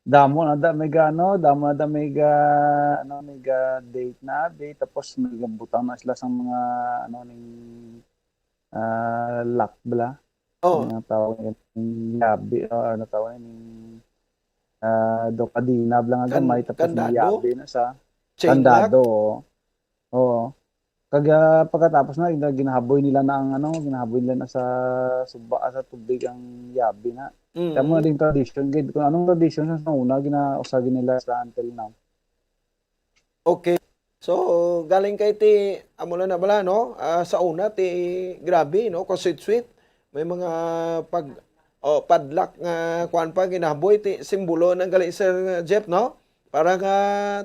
Damo na da may ga-, ano, damo na da may ga-, ano, may ga-date na, di, tapos may gabutang na sila sang mga, ano, ning, ah, lock bala. Oo. Ang tawag nga yabi, ah, ano tawag ni, ah, do kadena lang nga Kan-, gamay, tapos may kandado? Yabi na sa Chain lock? Kandado, oo. Oo. Kag, ah, pagkatapos na, gina-, ginahaboy nila na ang, ano, ginahaboy nila na sa suba, sa tubig ang yabi na. Mm. Kaya mo na din tradition, gid. Kung anong tradition sa una, gina-, usagi nila sa until now. Okay. So, galing kay ti, amo na na bala, no? Ah, sa una, ti, grabe, no? Kasweet-sweet. May mga pag-, oh, padlock nga, kuwan pa, ginahaboy, ti, simbolo ng gali, Sir Jeff, no? Para nga,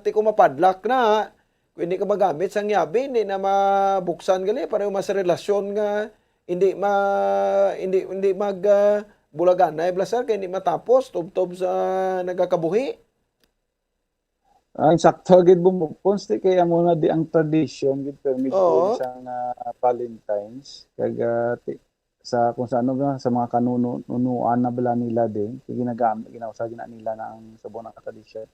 ti, kung mapadlock na, kung hindi ka magamit sang yabi, hindi na mabuksan gali, para yung mas relasyon nga, hindi ma-, hindi, hindi mag, ah, bulaganay, bala, sir, kay hindi matapos, tubtob sa nagakabuhi. Ah, insakto gid, Bombo Ponce, kay amo na di ang tradisyon gid permi Oo. Sa nga Valentine's. Kag, ah, ti-, sa kung sa ano ba, sa mga kanuno-, nunuan na bala nila di, kay ginagamit, ginausa gina nila na ang subong nga tradisyon.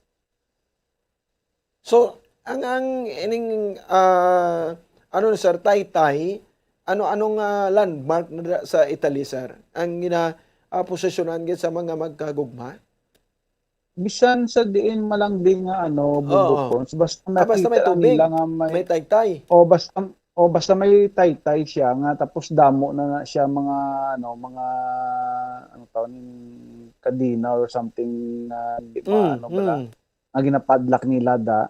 So, ang, ang ining, ah, ano, sir, taytay, ano, anong, ah, landmark na da-, sa Italy, sir? Ang gina-, ah, posisyonan gid sa mga magkagugma? Bisan sa diin man lang di nga, ano, Bombo Oo. Ponce, basta Ah, basta may nakita lang tubig, nila nga may may taytay. O basta, o basta may taytay siya nga, tapos damo na, na siya mga, ano, mga, ano tawag ni, kadena or something na di Mm, maano bala, mm. Nga ginapadlock nila da.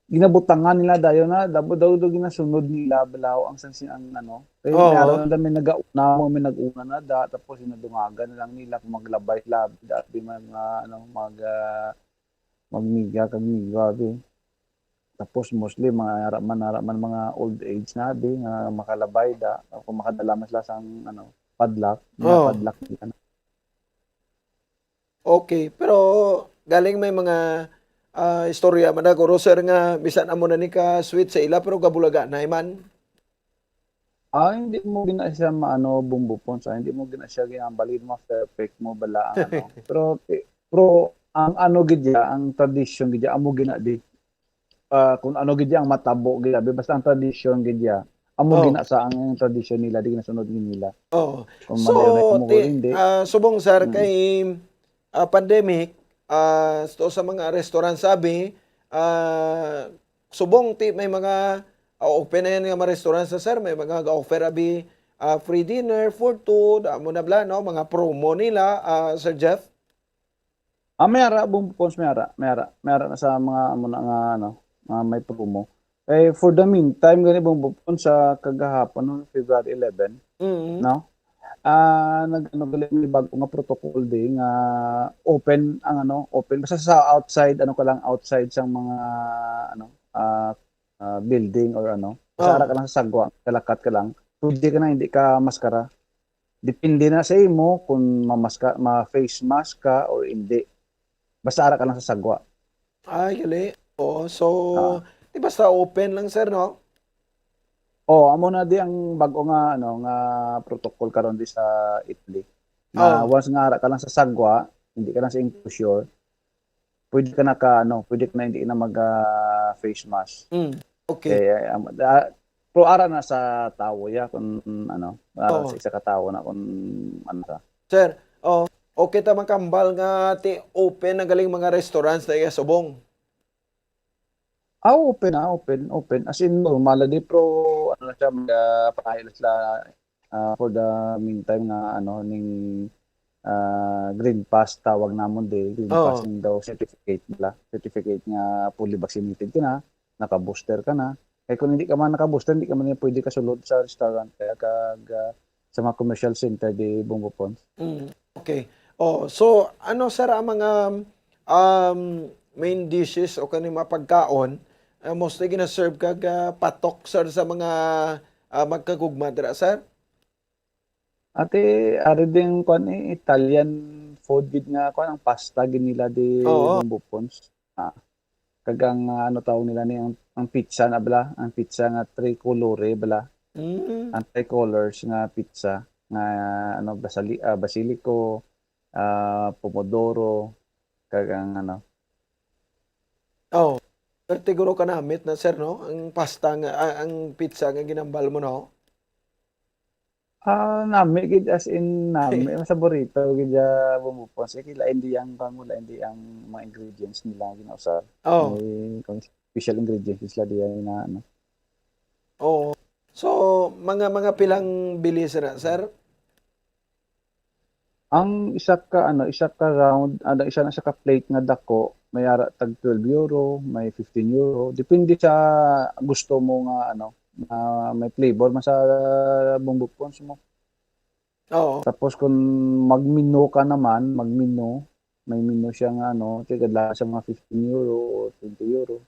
Ginabutangan nila dayon na, damo daw, daw ginasunod nila balaw ang sang, ang ano. Kay Oo. May araw na may nagauna mo, may nag-una na da, tapos ginadungagan na lang nila kung maglabay sila, da, di man mga, ano, mag, ah, magmiga kag miga, abi. Tapos mostly mga ara man, ara man mga old age na, abi, nga makalabay da, kung makadala man sila sang, ano, padlock, Oo. Ginapadlock nila na. Okay, pero galing may mga, ah, istorya man na, guro, sir, nga bisan amo na ni ka sweet sa ila, pero gabulaganay man. Ah, hindi mo gina siya maano, Bombo Ponce, ah, hindi mo gina siya ginambali, ma-perfect mo bala ang ano. Pero, eh, pero ang ano gid ya, ang tradisyon gid ya, amo gina di. Ah, kung ano gid ya ang matabo gid, abi, basta ang tradisyon gid ya, amo Oh. gina sa ang, ang tradisyon nila, di ginasunod gid nila. Oh. Kung So, madali mo ti-, hindi. Ah, subong, sir, Mm. kay, ah, pandemic, ah, sto sa mga restaurant, sabi, ah, subong ti may mga, ah, open na yan nga mga restaurant sa, sir, may mga ga-offer, abi, ah, free dinner, food tour, amo na bala, no? Mga promo nila, ah, Sir Jeff? Ah, may ara, Bombo Ponce, may ara, may ara, may ara na sa mga, amo na nga, ano, mga may promo. Eh, for the meantime, gani, Bombo Ponce, sa kagahapon, no, February eleven, Mm. no? Ah, nag-, ano, gali may bag-o nga protocol di nga open ang, ano, open. Basta sa outside, ano ka lang, outside sang mga, ano, ah, ah, building or ano. Basta Oh. ara ka lang sa sagwa, kalakat ka lang. Pwede ka na hindi ka maskara. Depende na sa imo kung mamaska-, ma-face mask ka or hindi. Basta ara ka lang sa sagwa. Ay, gali. Oo, so, Ah. di basta open lang, sir, no? Oo, amo na di ang bag-o nga, ano, nga protocol karon di sa Italy. Nga Oh. once nga ara ka lang sa sagwa, hindi ka lang sa enclosure, pwede ka na ka, ano, pwede ka na hindi na mag, ah, face mask. Mm, okay. Eh, um, ah, pero ara na sa tawo, ya, kung, ano, ara Oo. sa isa ka tawo na kung ano ka. Sir, oh, okay ta makambal nga ti open na galing mga restaurants na iya subong? Ah, open na, open, open. As in, normal na di, pero ano na siya, mag, ah, pangahil sila, ah, for the meantime nga, ano, ning, ah, green pass, tawag namon di, green Oo. pass ning daw certificate nila. Certificate nga fully vaccinated ka na, naka-booster ka na. Kaya kung hindi ka man naka-booster, hindi ka man pwede kasulod sa restaurant kaya kag, ah, sa mga commercial center di Bongo Pons. Mm, okay. Oh, so ano, sir, ang mga, um, main dishes o kani mga pagkaon, ah, mostly gina-serve kag, ah, patok, sir, sa mga, ah, magkagugma dira, sir? Ate, ari ding kuan, eh, Italian food gid nga kuan, ang pasta gid nila di Oo. Bongo Pons. Ah, kag ang, ah, ano tawag nila ni, ang, ang pizza na bala, ang pizza nga tricolore bala. Mm. Ang tricolores nga pizza nga, ano, basali-, ah, basilico, ah, pomodoro, kag ang, ano. Oh, perti guro ka namit na, sir, no? Ang pasta nga, ah, ang pizza nga ginambal mo, no? Ah, nami gid, as in, nami. Sa burrito gid, ah, Bongo Pons. Eh, lain di ang, kamo, lain di ang mga ingredients nila ginausar. Oh. May kung special ingredients sila diyan na, ano. Oo. So, mga, mga pilang bili, sir, sir? Ang isa ka, ano, isa ka round, ano, isa na siya ka plate nga dako, may ara tag twelve euro, may fifteen euro. Depende sa gusto mo nga, ano, nga may flavor man sa Bongo Pons mo. Oo. Tapos kung mag-menu ka naman, mag-menu, may menu siya nga, ano, tigad lang sa mga fifteen euro or twenty euro.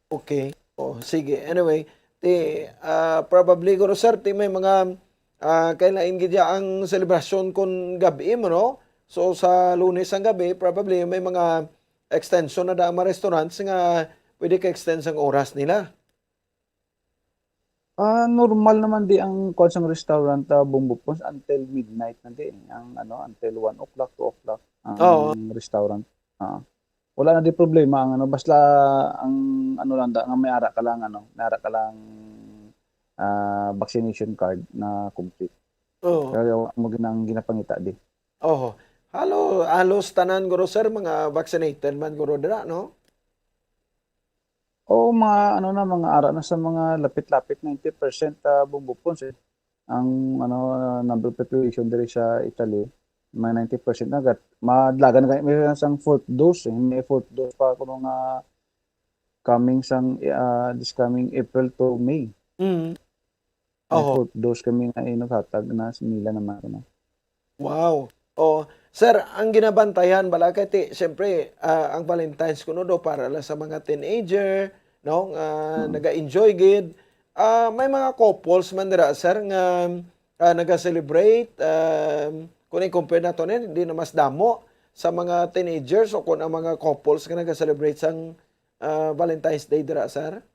Okay. Oh, sige. Anyway, ti, ah, probably, guro, sir, ti may mga, ah, kay lain gid ya ang selebrasyon kon gab-i mo, no? So, sa Lunes ang gabi, probably may mga extension na da ang mga restaurants nga pwede ka extend sang oras nila. Ah, normal naman di ang kuwan sang restaurant, ah, Bongo Pons, until midnight na di, ang ano, until one o'clock, two o'clock ang Oo. restaurant. Ah, wala na di problema ang ano, basta ang ano lang da, nga may ara ka lang ano, may ara ka lang, ah, vaccination card na complete. Oo. Pero amo gid ang ginapangita di. Oho. Halo-, halos tanan, guro, sir, mga vaccinated man, guro, dira, no? Oo, mga ano na, mga ara na sa mga lapit-lapit ninety percent, ah, Bongo Pons, eh. Ang ano, ah, number of population diri sa Italy, mga ninety percent na gat-, madlagan na kay may sang fourth dose, eh. May fourth dose pa kuno nga coming sang, ah, this coming April to May. Mm. May Oho. fourth dose kami nga inughatag na sa nila naman kuno. Wow. Oh, sir, ang ginabantayan bala kay ti, siyempre, ah, ang Valentine's kuno do para lang sa mga teenager, no, nga Mm. naga-enjoy gid. Ah, may mga couples man dira, sir, nga, ah, naga-celebrate, um, kung i-compare nato ni, di na mas damo sa mga teenagers o kung ang mga couples nga naga-celebrate sang, ah, Valentine's Day dira, sir?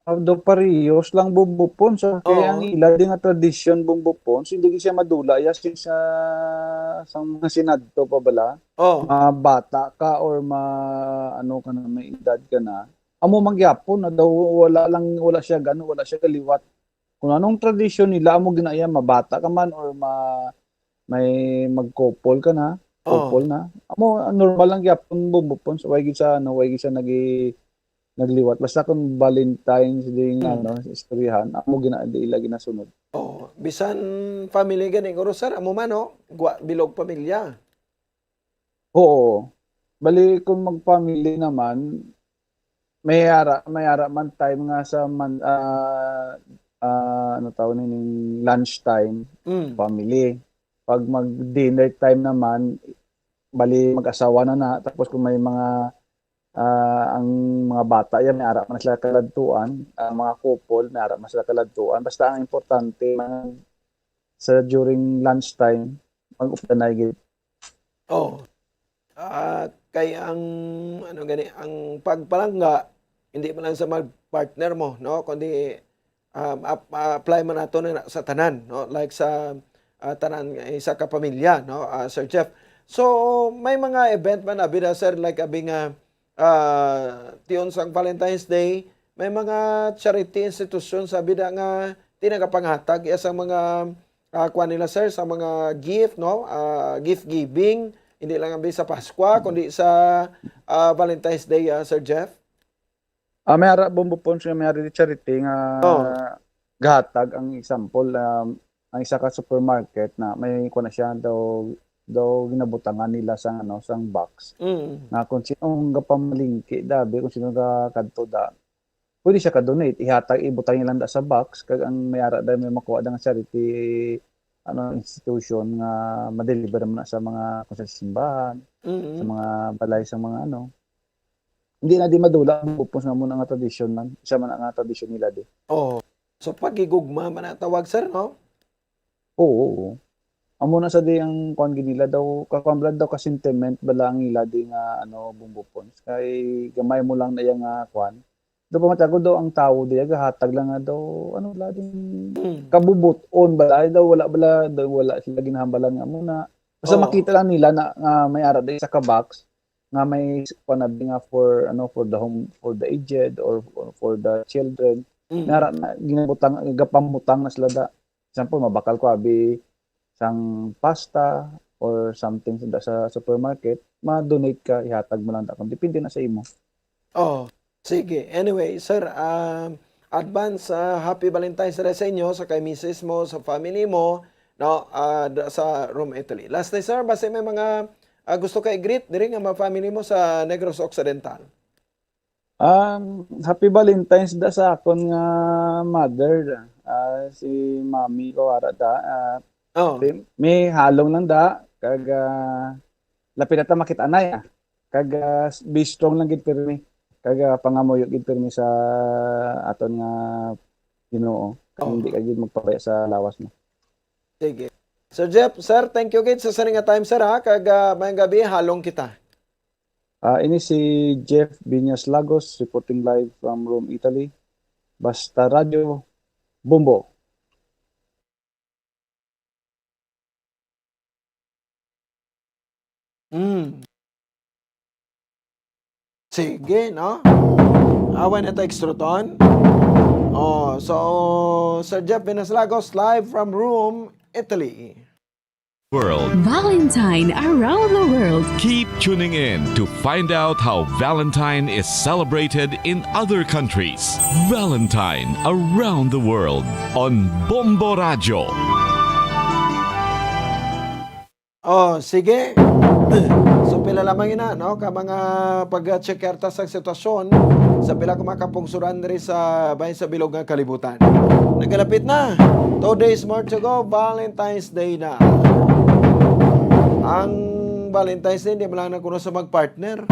Ah, daw parehos lang Bongo Pons, ah. Kay Oo. ang ila di nga tradisyon Bongo Pons, hindi gid siya madula, ya, since, ah, sa mga sinadto pa bala, Oo. mabata ka or ma-, ano ka na, may edad ka na, amo man gyapon na daw wala lang, wala siya gano, wala siya kaliwat. Kung anong tradisyon nila, amo ginaya, mabata ka man or ma-, may mag-couple ka na, Oo. couple na. Amo, normal lang gyapon Bongo Pons, way gid sa, ano, way gid sa nagi-, nagliwat. Basta kung Valentine's Day nga, Mm. ano, istoryahan, amo gina-, di ila ginasunod. Oo. Bisan family gani, guro, sir, amo man, no? Gwa-, bilog pamilya. Oo. Bali, kung mag-family naman, may ara, may ara man time nga sa man-, ah, ah, ano tawag ni, ning lunch time, Mm. family. Pag mag-dinner time naman, bali mag-asawa na na. Tapos kung may mga, ah, ang mga bata, yan, may ara man sila kaladtuan, ang mga couple, may ara man sila kaladtuan. Basta ang importante, man, sa during lunch time, mag-ugtanay gid. Oh. Ah, kay ang, ano gani, ang pagpalangga, hindi man lang sa mag-, partner mo, no? Kundi, um, ap-, apply man nato na sa tanan, no? Like sa, ah, tanan, isa ka pamilya, no? Ah, Sir Jeff. So, may mga event man, abi na, sir, like, abi nga, ah, tion sang Valentine's Day, may mga charity institutions, abi na, nga tinagapanghatag iya sa mga, ah, kuan nila, sir, sa mga gift, no? Ah, gift giving, hindi lang abi sa Paskwa, kundi sa, ah, Valentine's Day, ah, Sir Jeff. Ah, may ara, Bombo Pons, nga may ara di charity nga Oh. gahatag. Ang example, um, ang isa ka supermarket na may kuan na siya, daw, daw ginabutangan nila sang, ano, sang box. Mm. Nga kung sinong gapamalingki, dabi, kung sino ga kadto da, pwede siya ka-donate. Ihatag, ibutang nila da sa box, kag ang may ara da, may makuha da nga charity, ano, institution nga ma-deliver mo na sa mga, kung sa simbahan, Mm. sa mga balay, sa mga, ano. Hindi na di madula ang bupos nga mo na nga tradisyon man. Isa man ang nga tradisyon nila di. Oh. So, paghigugma man ang tawag, sir, no? Oo, oo. Amo na sa di ang kuan gid nila daw, kakuan bala daw ka sentiment bala ang ila di nga, ano, Bombo Pons. Kay gamay mo lang na iya nga kuan. Daw pamatiago daw ang tawo diya gahatag lang nga daw, ano, bala ding Mm. kabubot-on bala. Ay, daw wala bala, daw wala sila ginahambalan nga amo na. Basta Oo. makita lang nila na, nga may ara di sa ka box nga may kuan na di nga for, ano, for the home, for the aged or for, for the children. Mm. Nga ara na ginabutang, gapamutang na sila da. Example, mabakal ko abi sang pasta or something sa, sa supermarket, ma-donate ka, ihatag mo lang da. Kung depende na sa imo. Oh, sige. Anyway, sir, um, advance, ah, happy Valentine's Day sa inyo, sa kay misis mo, sa family mo, no, ah, da-, sa Rome, Italy. Last na, sir, basta may mga, ah, gusto ka i-greet diri nga mga family mo sa Negros Occidental. Um, happy Valentine's da sa akon nga mother, ah, si mami ko, ara da, ah, Oh. si, may halong lang da, kag, ah, lapit na ta makit anay, ah. Kag, ah, be strong lang gid pirmi. Kag, ah, pangamuyo gid pirmi sa aton nga Ginoo. Kag Oh. hindi ka gid magpabaya sa lawas mo. Sige. Sir Jeff, sir, thank you gid sa sini nga time, sir, ha? Kag, ah, mayang gabi, halong kita. Ah, ini si Jeff Viñas Lagos, reporting live from Rome, Italy. Basta Radyo, Bombo. Mm. Sige, no? Awan na ta extroton. Oh, so, Sir Jeff Viñas Lagos, live from Rome, Italy. World. Valentine around the world. Keep tuning in to find out how Valentine is celebrated in other countries. Valentine around the world on Bombo Radyo. Oh, sige. So, pila lamang ina, no? Ka mga pag-check karta sa sitwasyon sa pila ka mga kapungsuran diri sa bahin sa bilog nga kalibutan. Nagalapit na. Two days more to go. Valentine's Day na. Ang Valentine's Day, hindi man lang na kuno sa mag-partner.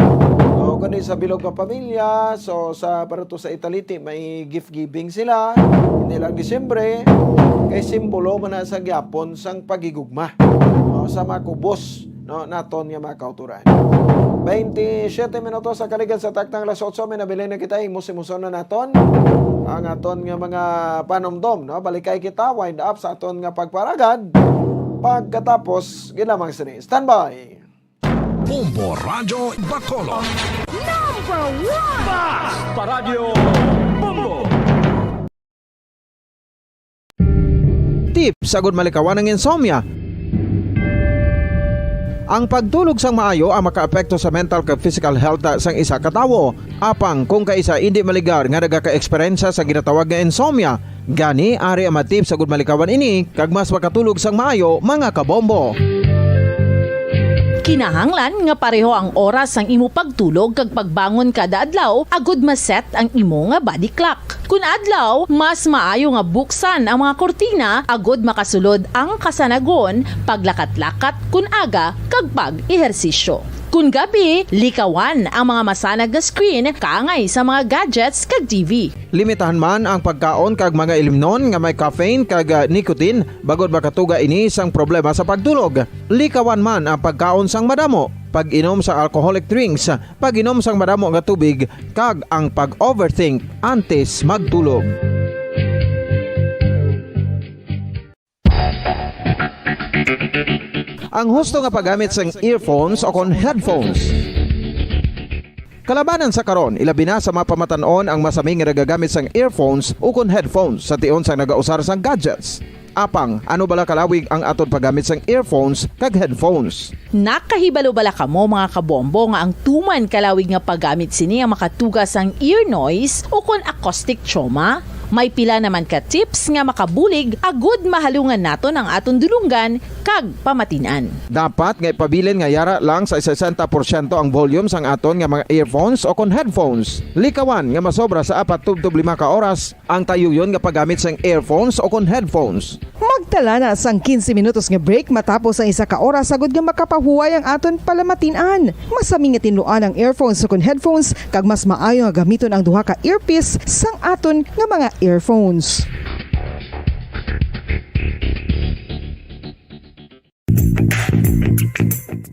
O, kundi sa bilog nga pamilya. So, sa, pero to sa Italy, ti, may gift giving sila. Hindi lang Disyembre. Kay simbolo man na sa gyapon sang paghigugma. O, sa mga kubos, no, naton nga mga kauturan. Twenty-seven minutos sa kaligan sa taktang alas otso, may nabilin na kita, himos-himoson na naton ang aton nga mga panumdom, no? Balikay kita, wind up sa aton nga pagparagad. Pagkatapos, ginamang sini. Standby! Bombo Radyo Bacolod. Number one! Basta Radyo Bombo! Tip sa gud malikawan ang insomnia. Ang pagtulog sang maayo ang makaapekto sa mental kag physical health sang isa ka tawo. Apang kung kaisa indi maligar nga nagaka-eksperyensya sa ginatawag nga insomnia, gani ari ang matip sa gud malikawan ini kag mas makatulog sang maayo, mga kabombo. Kinahanglan nga pareho ang oras sang imo pagtulog kag pagbangon kada adlaw agud ma-set ang imo nga body clock. Kun adlaw, mas maayo nga buksan ang mga kurtina agud makasulod ang kasanagon, paglakat-lakat kun aga, kag pag-ehersisyo. Kun gabi, likawan ang mga masanag nga screen kaangay sa mga gadgets kag T V. Limitahan man ang pagkaon kag mga ilimnon nga may caffeine kag, ah, nicotine, bangod makatuga ini sang problema sa pagtulog. Likawan man ang pagkaon sang madamo, pag-inom sang alcoholic drinks, pag-inom sang madamo nga tubig, kag ang pag-overthink antes magtulog. Ang husto nga paggamit sang earphones o kon headphones. Kalabanan sa karon, ilabi na sa mga pamatan-on ang masami nga nagagamit sang earphones ukon headphones sa tion sang nagausar sang gadgets. Apang, ano bala kalawig ang aton paggamit sang earphones kag headphones? Nakahibalo bala kamo, mga kabombo, nga ang tuman kalawig nga paggamit sini ang makatuga sang ear noise ukon acoustic trauma? May pila naman ka tips nga makabulig agud mahalungan naton ang aton dulonggan kag pamatin-an. Dapat nga ipabilin nga yara lang sa sesenta porsyento ang volume sang aton nga mga earphones o kon headphones. Likawan nga masobra sa apat tubtob lima ka oras ang tayuyon nga paggamit sang earphones o kon headphones. Magtala na sang quince minutos nga break matapos ang isa ka oras, agud nga makapahuway ang aton palamatin-an. Masami nga tinluan ang earphones o kon headphones, kag mas maayo nga gamiton ang duha ka earpiece sang aton nga mga earphones.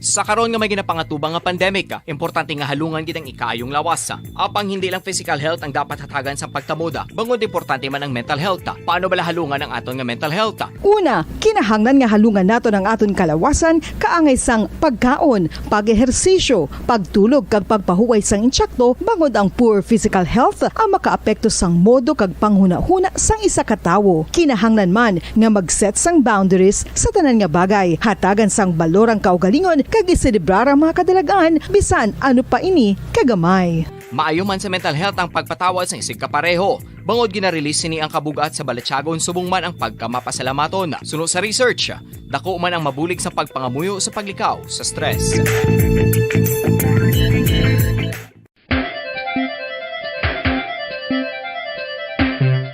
Sa karon nga may ginapangatubang nga pandemic, importante nga halungan gid ang ikaayong lawas. Apang hindi lang physical health ang dapat hatagan sa pagtamod, bangod importante man ang mental health. Paano bala halungan ang aton nga mental health? Una, kinahanglan nga halungan naton ang aton kalawasan kaangay sang pagkaon, pag-ehersisyo, pagtulog kag pagpahuway sang insakto, bangod ang poor physical health ang makaapekto sang modo kag panghunahuna sang isa ka tawo. Kinahanglan man nga mag-set sang boundaries sa tanan nga bagay, hatagan sang balor ang kaugalingon kag iselebrar ang mga kadalagan, bisan ano pa ini kagamay. Maayo man sa mental health ang pagpatawad sang isigkapareho, bangod gina-release sini ang kabug-at sa balatyagon subong man ang pagkamapasalamaton. Suno sa research, dako man ang mabulig sa pagpangamuyo sa paglikaw sa stress.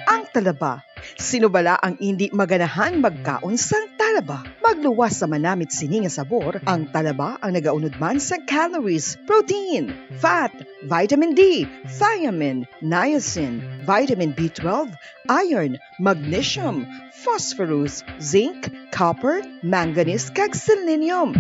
Ang talaba. Sino bala ang indi maganahan magkaon sang talaba? Magluwas sa manamit sini nga sabor, ang talaba ang nagaunod man sa calories, protein, fat, vitamin D, thiamine, niacin, vitamin B twelve, iron, magnesium, phosphorus, zinc, copper, manganese, kag selenium.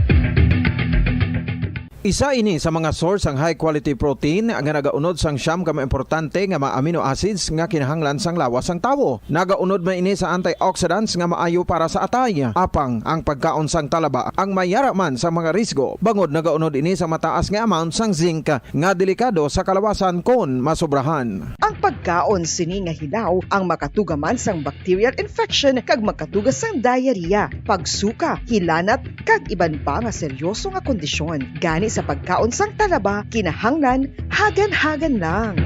Isa ini sa mga source sang high quality protein nga nagaunod sang siyam ka mga importante nga mga amino acids nga kinahanglan sang lawas sang tawo. Nagaunod man ini sa antioxidants nga maayo para sa atay. Apang ang pagkaon sang talaba ang may yara man sa mga risgo, bangod nagaunod ini sa mataas nga amount sang zinc nga delikado sa kalawasan kon masobrahan. Ang pagkaon sini nga hilaw ang makatuga man sang bacterial infection kag makatuga sang diarrhea, pagsuka, hilanat, kag iban pa nga seryoso nga kondisyon. Gani sa pagkaon sang talaba, kinahanglan hagan-hagan lang.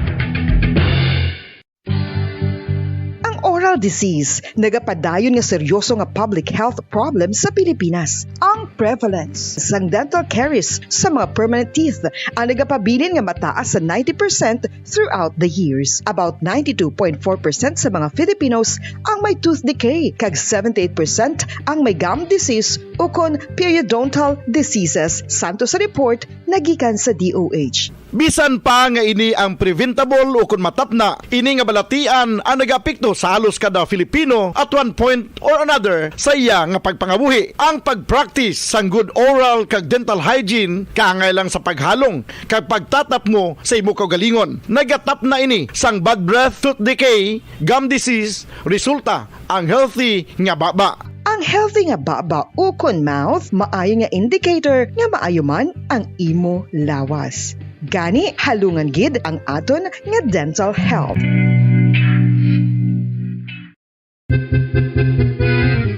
Ang oral disease nagapadayon nga seryoso nga public health problem sa Pilipinas. Ang prevalence sang dental caries sa mga permanent teeth ang nagapabilin nga mataas sa ninety percent throughout the years. About ninety-two point four percent sa mga Filipinos ang may tooth decay, kag seventy-eight percent ang may gum disease ukon periodontal diseases, santo sa report nga gikan sa D O H. Bisan pa nga ini ang preventable ukon matapna, ini nga balatian ang nagaapekto sa halos kada Filipino at one point or another sa iya nga pagpangabuhi. Ang pag-practice sang good oral kag dental hygiene kaangay lang sa paghalong kag pagtatapmo sa imo kaugalingon. Nagatapna ini sang bad breath, tooth decay, gum disease, resulta ang healthy nga baba. Ang healthy nga baba ukon mouth maayo nga indicator nga maayo man ang imo lawas. Gani, halungan gid ang aton nga dental health.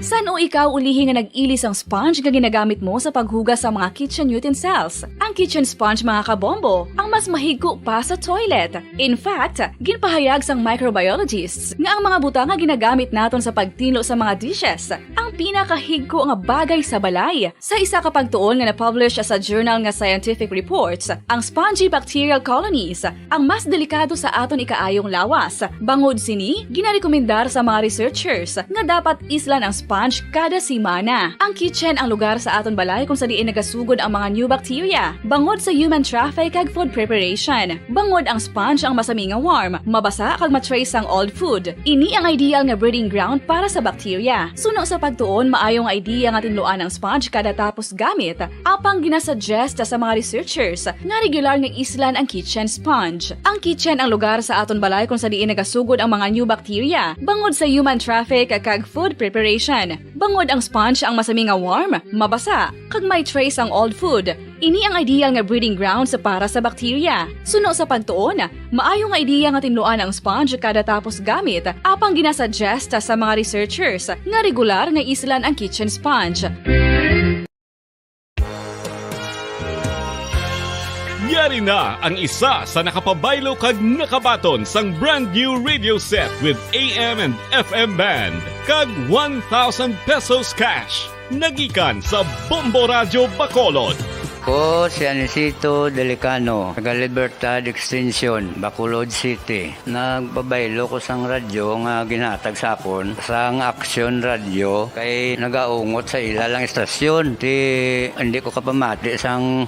San-o ikaw ulihi nga nag-ili sang sponge nga ginagamit mo sa paghugas sa mga kitchen utensils? Ang kitchen sponge, mga kabombo, ang mas mahigko pa sa toilet. In fact, ginpahayag sang microbiologists nga ang mga butang nga ginagamit naton sa pagtinlo sa mga dishes, ang Pinakahigko nga bagay sa balay. Sa isa ka pagtuon nga na-publish sa journal nga Scientific Reports, ang spongy bacterial colonies ang mas delikado sa aton ikaayong lawas. Bangod sini, ginarekomendar sa mga researchers nga dapat islan ang sponge kada semana. Ang kitchen ang lugar sa aton balay kung sa diin nagasugod ang mga new bacteria, bangod sa human traffic kag food preparation. Bangod ang sponge ang masami nga warm, mabasa kag ma-trace ang old food. Ini ang ideal nga breeding ground para sa bacteria. Suno sa pagtuon, maayo nga idea nga tinluan ang sponge kada tapos gamit. Apang ginasuggest sa mga researchers nga regular nga islan ang kitchen sponge. Ang kitchen ang lugar sa aton balay kung sa diin nagasugod ang mga new bacteria, bangod sa human traffic kag food preparation. Bangod ang sponge ang masami nga warm, mabasa, kag may trace ang old food. Ini ang ideal nga breeding grounds para sa bacteria. Suno sa pagtuon, maayo nga ideya nga tinluan ang sponge kada tapos gamit, apang ginasuggest sa mga researchers nga regular nga islan ang kitchen sponge. Yari na ang isa sa nakapabaylo kag nakabaton sang brand new radio set with A M and F M band kag one thousand pesos cash. Nagikan sa Bombo Radyo Bacolod. Ko si Anisito Delicano, taga Libertad Extension, Bacolod City. Nagpabaylo ko sang radyo nga ginhatag sa akon sang Action Radyo kay nagaungot sa ila lang istasyon. Ti hindi ko kapamati sang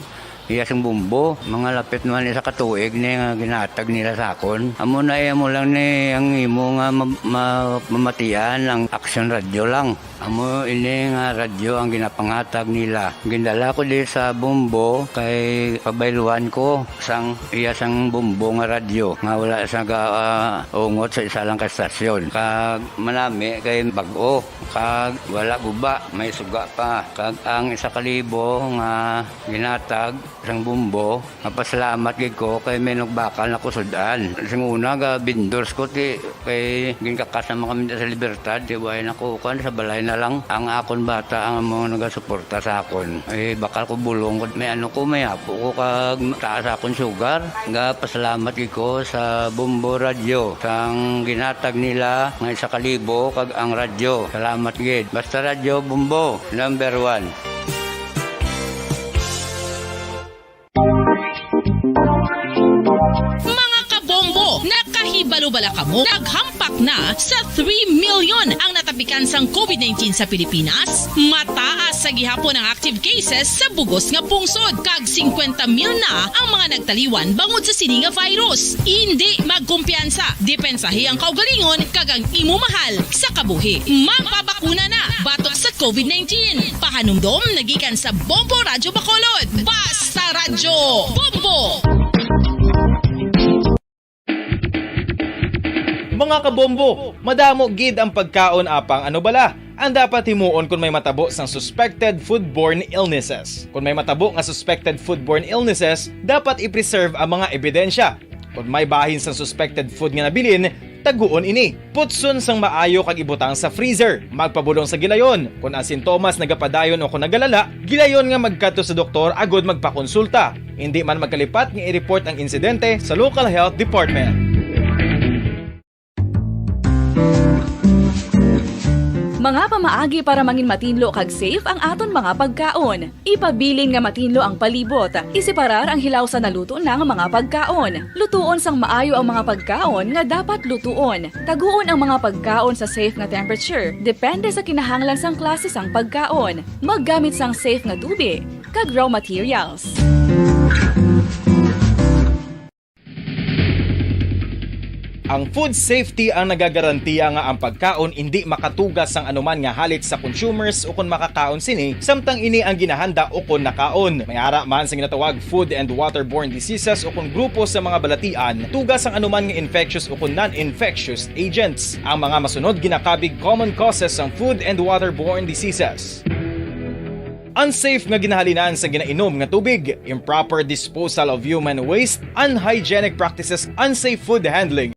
iya sing bumbo. Mga lapit man isa ka tuig ni nga ginhatag nila sa akon. Amo na iya mo lang ni ang imo nga ma- ma- mamatian ang Action Radyo lang. Amo ini nga radyo ang ginapangatag nila. Gindala ko di sa Bombo kay pabayluan ko sang iya sang Bombo nga radyo nga wala sa ga, ah, ungot sa isa lang ka estasyon. Kag manami kay bag-o kag wala guba, may suga pa. Kag ang isa ka libo nga ginatag sang Bombo, mapasalamat gid ko kay may nagbakal na ko sud-an. Sing una, ga-vendors ko, ti, kay ginkakas naman kami sa Libertad, ti, way na ko, kuan, sa balay na lang. Ang akon bata, ang mga nagasuporta sa akon. Eh, bakal ko bulong, may ano ko, may apo ko, kag taas akon sugar. Ga, pasalamat gid ko sa Bombo Radyo, sang ginatag nila, nga isa ka libo, kag ang radyo. Salamat gid. Basta Radyo Bombo, number one. Mga kabombo, nakahibalo bala kamo? Naghampak na sa three million ang natapikan sang COVID nineteen sa Pilipinas. Mataas sa gihapon ang active cases sa bugos nga pungsod, kag singkwenta mil na ang mga nagtaliwan bangod sa sini nga virus. Indi magkumpiyansa, depensahi ang kaugalingon kag ang imo mahal sa kabuhi. Magpabakuna na batok sa COVID nineteen. Pahanumdom nagikan sa Bombo Radyo Bacolod. Basta Radyo Bombo! Mga kabombo, madamo gid ang pagkaon apang ano bala ang dapat himuon kon may matabo sang suspected foodborne illnesses. Kon may matabo nga suspected foodborne illnesses, dapat i-preserve ang mga ebidensya. Kon may bahin sang suspected food nga nabilin, taguon ini. Putson sang maayo kag ibutang sa freezer. Magpabulong sa gilayon. Kon ang sintomas nagapadayon o kon nagalala, gilayon nga magkadto sa doktor agud magpakonsulta. Indi man magkalipat nga i-report ang insidente sa local health department. Mga pamaagi para mangin matinlo kag safe ang aton mga pagkaon. Ipabilin nga matinlo ang palibot. Iseparar ang hilaw sa naluto na nga mga pagkaon. Lutuon sang maayo ang mga pagkaon nga dapat lutuon. Taguon ang mga pagkaon sa safe nga temperature, depende sa kinahanglan sang klase sang pagkaon. Maggamit sang safe nga tubi kag raw materials. Ang food safety ang nagagarantiya nga ang pagkaon indi makatuga sang anuman nga halit sa consumers ukon makakaon sini, samtang ini ang ginahanda ukon nakaon. May ara man sa ginatawag food and waterborne diseases ukon grupo sa mga balatian, tuga sang anuman nga infectious ukon non-infectious agents. Ang mga masunod ginakabig common causes sang food and waterborne diseases. Unsafe nga ginahalinan sa ginainom nga tubig, improper disposal of human waste, unhygienic practices, unsafe food handling.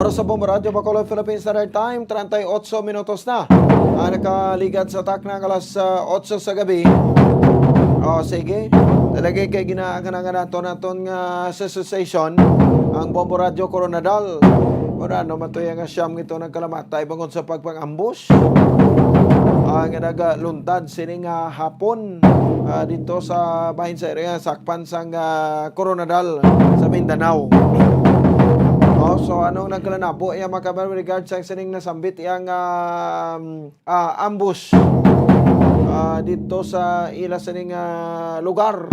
Para sa Bombo Radyo Bacolod Philippine Standard Time, treinta y ocho minutos na ang nakaligad sa takna nga alas, ah, otso sa gabi. O, sige. Talaga kay ginaangan-angan naton, naton nga sa association, ang Bombo Radyo Coronadal. Wala, no, matuya nga siyam ito nagkalamatay bangod sa pagpang-ambush. Ah, nga nagaluntad sini nga hapon, ah, dito sa bahin sa area, sakpan sang, ah, Coronadal sa Mindanao. Oh, so anong nagkalanabo iya, mga kababayan, regard sa sining nasambit iyang, um, ah, ambush, ah, dito sa ila sining, ah, lugar.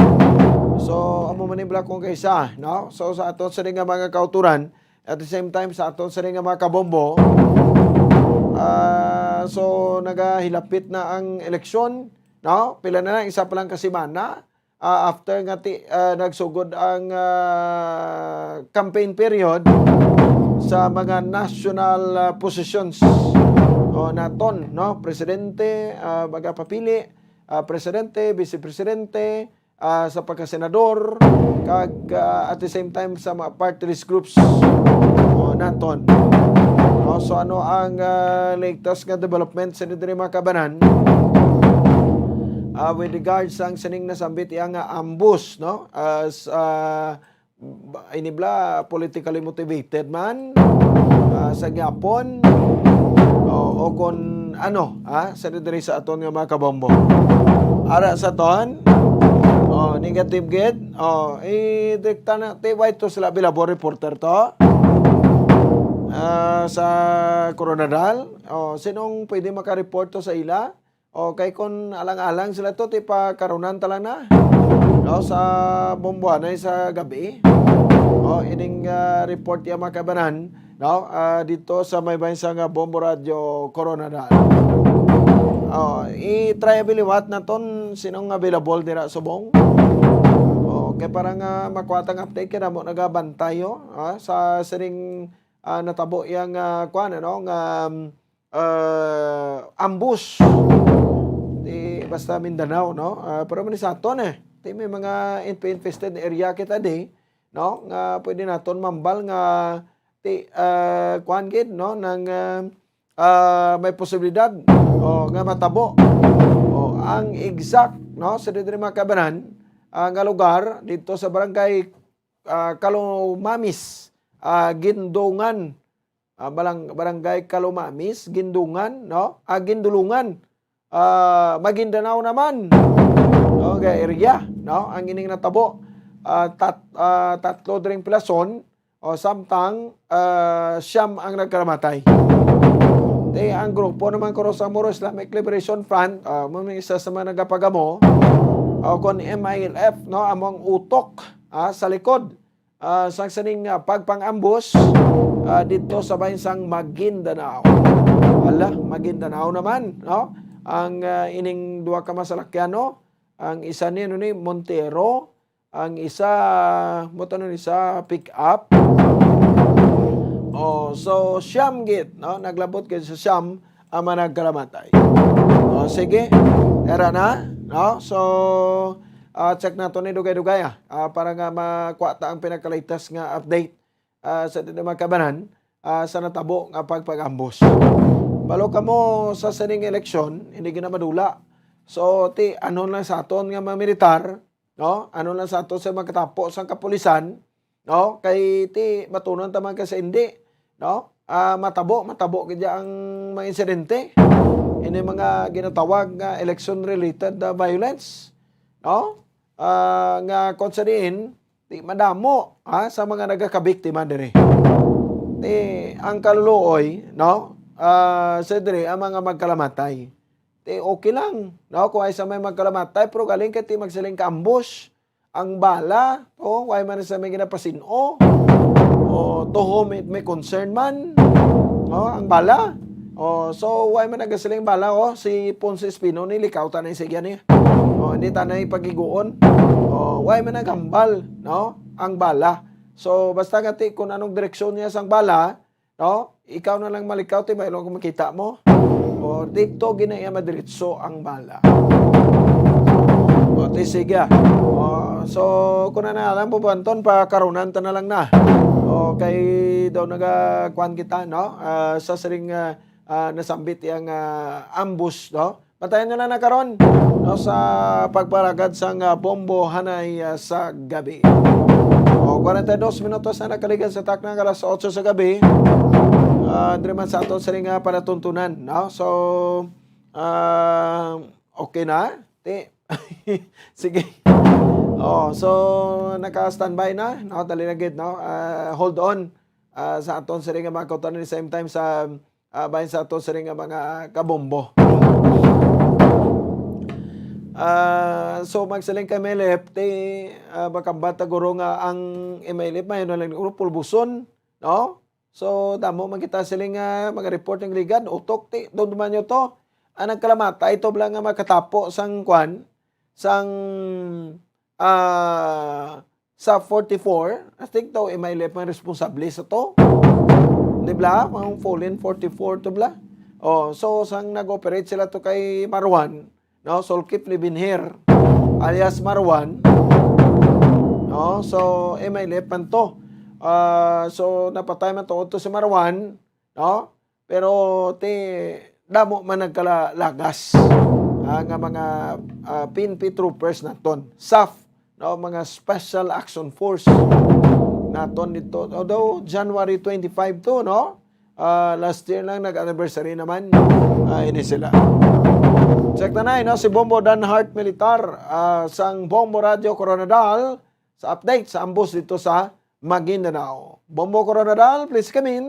So, amo man ni Black kung kaisa, no? So, sa aton sining nga mga kauturan, at the same time, sa aton sining nga mga kabombo, ah, so, nagahilapit na ang eleksyon, no? Pila na lang, isa pa lang ka semana, ah, after nga ti-, ah, nagsugod ang, ah, campaign period sa mga national, ah, positions o naton, no? Presidente, ah, magapapili, ah, presidente, vice presidente, ah, sa pagkasenador, kag, ah, at the same time sa mga party list groups o naton. No? So ano ang, ah, latest nga development sa diri, mga kabanan? Ah, with regards sang sining nasambit iya nga ambush, no? As, ah, ba-, ini bala politically motivated man, ah, sa gyapon, o, o kon ano, ha, sa diri sa aton nga mga kabombo. Ara sa ton, o, negative gid, o, i-, direkta na, ti, why to sila available reporter to? Ah, sa Coronadal, o, sinong pwede maka-report to sa ila? Okay, kung alang-alang sila to, ti pakarunan ta lang na, no, sa bombohanay sa gabi. O, ining, ah, report iya, mga kabanan, no, ah, dito sa may bansa nga Bombo Radyo Coronadal. O, i-try biliwat naton sinong available dira subong. O, kay para nga makuha tang update kay namo nagabantay, o, ah, sa sining, ah, natabo iya nga, kuan, ano, nga, um, ah, ambush. Di basta Mindanao, no? Ah, pero man sa aton, eh. Di may mga inf-, infested area kita di, no? Nga pwede naton mambal nga ti, ah, kuan gid, no? Nang, ah, ah, may posibilidad o nga matabo. O, ang exact, no? Sa diri, mga kabanan, ah, nga lugar dito sa barangay, ah, Calumamis, ah, Guindongan, ah, balang-, barangay Calumamis, Guindongan, no? Ah, Guindulungan, ah, Maguindanao naman, no? Nga area, no? Ang ining natabo, ah, tat-, ah, tatlo dring pilason, o samtang, ah, siyam ang nagkalamatay. Ti ang grupo naman, Cruz Zamora Islamic Liberation Front, ah, mo may isa sa mga nagapagamo, o kon M I L F, no? Amo ang utok, ah, sa likod, ah, sang sining, ah, pagpang-ambush, ah, dito sa bahin sang Maguindanao. Ala, Maguindanao naman, no? Ang, ah, ining duha ka masalakyano, ang isa ni, ano ni, Montero, ang isa, mo to, ano ni, sa pick-up. Oh, so, siyam gid, no? Naglabot gid sa siyam ang mga nagkalamatay. Oh, sige. Era na, no? So, ah, check nato ni dugay-dugay, ah, ah, para nga makuha ta ang pinaka-latest nga update, ah, sa aton mga kabanan, ah, sa natabo nga pagpag-ambush. Balo kamo sa sining eleksyon, hindi gina madula. So, ti, ano lang sa aton nga mga militar, no? Ano lang sa aton sa mga katapo sa kapulisan, no? Kay ti, matunon ta man ka sa hindi, no? Ah, matabo, matabo gid ang mga insidente. Ini mga ginatawag nga election-related, ah, violence, no? Ah, nga kung sa diin, ti madamo, ha, sa mga nagakabiktima diri. Ti ang kaluluoy, no? Ah, sa diri ang mga magkalamatay. Ti okay lang, no? Kung ay sa may magkalamatay, pero galing kay ti magsiling ka ambush. Ang bala, oh, why man sa may ginapasin-o? Oh, to whom it may concern man. Oh, ang bala. Oh, so why man nagasiling bala, oh, si Ponce Espino ni likaw ta na sa iya ni. Oh, hindi ta na ipagiguon. Oh, why man naghambal, no? Ang bala. So basta nga ti kung anong direksyon niya sang bala, no? Ikaw na lang malikaw, ti may kung makita mo. O dito ginaya madiritso ang bala. O ti sige. O, so kung na lang po, Anton, pakarunan ta na lang na. O kay daw naga kuan kita, no? Ah, sa siring, ah, ah, nasambit yang, ah, ambush, no? Patayan nyo na na karon, no, sa pagpalagad sang, ah, bombo hanay, ah, sa gabi. O, kwarenta y dos minutos na nakaligad sa takna nga alas otso sa gabi. Ah, diri man sa aton sining, ah, palatuntunan, no? So, ah, okay na? Ti-, sige. Oh, so, naka-standby na, no? Dali na gid, no? Ah, hold on, ah, sa aton sining nga mga kautoran, same time sa, ah, bahin sa aton sining nga mga kabombo. Ah, so, magsiling kay M I L F, ti, ah, makambata guro nga ang M I L F may ano lang, guro, pulbuson, no? So, damo man kita siling, ah, mga report nga ligad, utok, ti, dumduman nyo to. Ang nagkalamatay to bala nga makatapo sang kwan, sang, ah, sa forty-four, I think daw, M I L F man responsable sa to. Di bala? Ang fallen forty-four to bala. Oh, so, sang nag-operate sila to kay Marwan, no? Sulkifli Binher, alias Marwan, no? So, M I L F man to. Ah, so, napatay man to, to si Marwan, no? Pero ti, damo man nagkalagas, ah, nga mga, ah, P N P troopers naton, saf, no? Mga Special Action Force naton dito. Although January twenty-five to, no? Ah, last year lang, nag-anniversary naman, ah, ini sila. Check na na, no? Si Bombo Dan Hart Militar, ah, sang Bombo Radio Coronadal sa update sa ambos dito sa Maguindanao. Bombo Coronadal, please come in.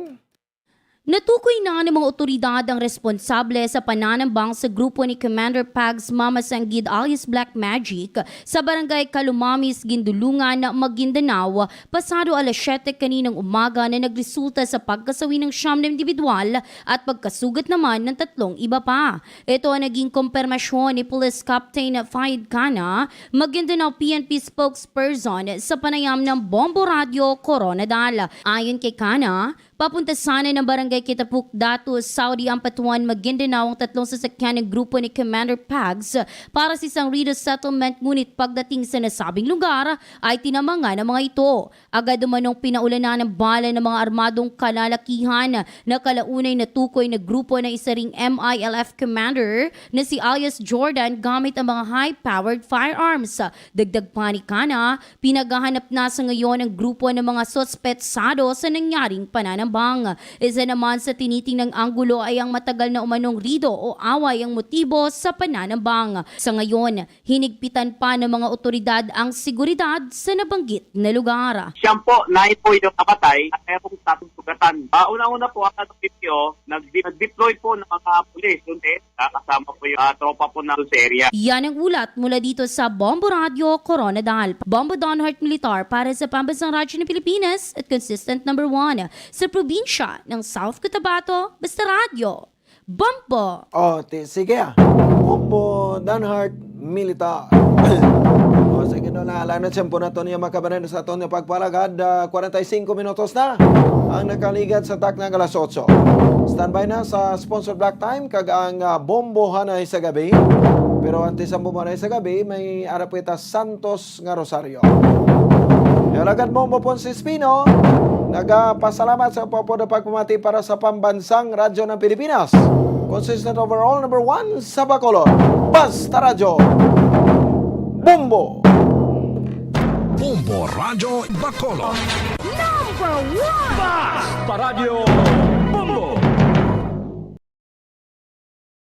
Natukoy na ng mga otoridad ang responsable sa pananambang sa grupo ni Commander Pags Mama Sanggid alias Black Magic sa Barangay Calumamis, Guindulungan, Maguindanao, pasado alas siyete kaninang umaga na nagresulta sa pagkasawi ng siyam na individual at pagkasugat naman ng tatlong iba pa. Ito ang naging kumpirmasyon ni Police Captain Faid Cana, Maguindanao P N P spokesperson, sa panayam ng Bombo Radio Coronadal. Ayon kay Cana, papunta sana ng Barangay Kitapuk, Datu, Saudi, Ampatuan, Maguindanao ang tatlong sasakyan ng grupo ni Commander Pags para sa isang resettlement, ngunit pagdating sa nasabing lugar ay tinamangan ang mga ito. Agad umanong pinaulanan ng bala ng mga armadong kalalakihan na kalaunay natukoy na grupo na isa ring M I L F commander na si alias Jordan gamit ang mga high-powered firearms. Dagdag pa ni Cana, pinaghahanap na sa ngayon ang grupo ng mga suspetsado sa nangyaring pananambang. Isa naman sa tinitingnang anggulo ay ang matagal na umanong rido o away ang motibo sa pananambang. Sa ngayon, hinigpitan pa ng mga otoridad ang seguridad sa nabanggit na lugar. Siyam po, nine po yung namatay at meron pong tatlong sugatan. Ah, una-una po, ang P P O, nag-, nag-deploy po ng mga pulis doon, eh, ah, kasama po yung, ah, tropa po na doon sa area. Yan ang ulat mula dito sa Bombo Radio Coronadal. Bombo Don Hart Militar para sa Pambansang Radyo ng Pilipinas at consistent number one sa probinsya ng South Cotabato. Basta radyo, Bombo! Oh, ti-, sige, ah. Bombo Don Hart Militar. Oh, sige, no, na, lang na tiyempo naton niya, mga kababayan, sa aton nga pagpalagad. Ah, kwarenta y singko minutos na ang nakaligad sa takna nga alas otso. Standby na sa sponsor block time kag ang, ah, Bombo Hanay sa Gabi. Pero antes ang Bombo Hanay sa Gabi, may ara po ita Santos nga Rosario. Yung Alagad Bombo Ponce Espino, nagapasalamat sa pagpapod pagpamati para sa Pambansang Radyo ng Pilipinas. Consistent overall, number one sa Bacolod. Basta Radyo. Bombo! Bombo Radyo Bacolod. Number one! Basta Radyo!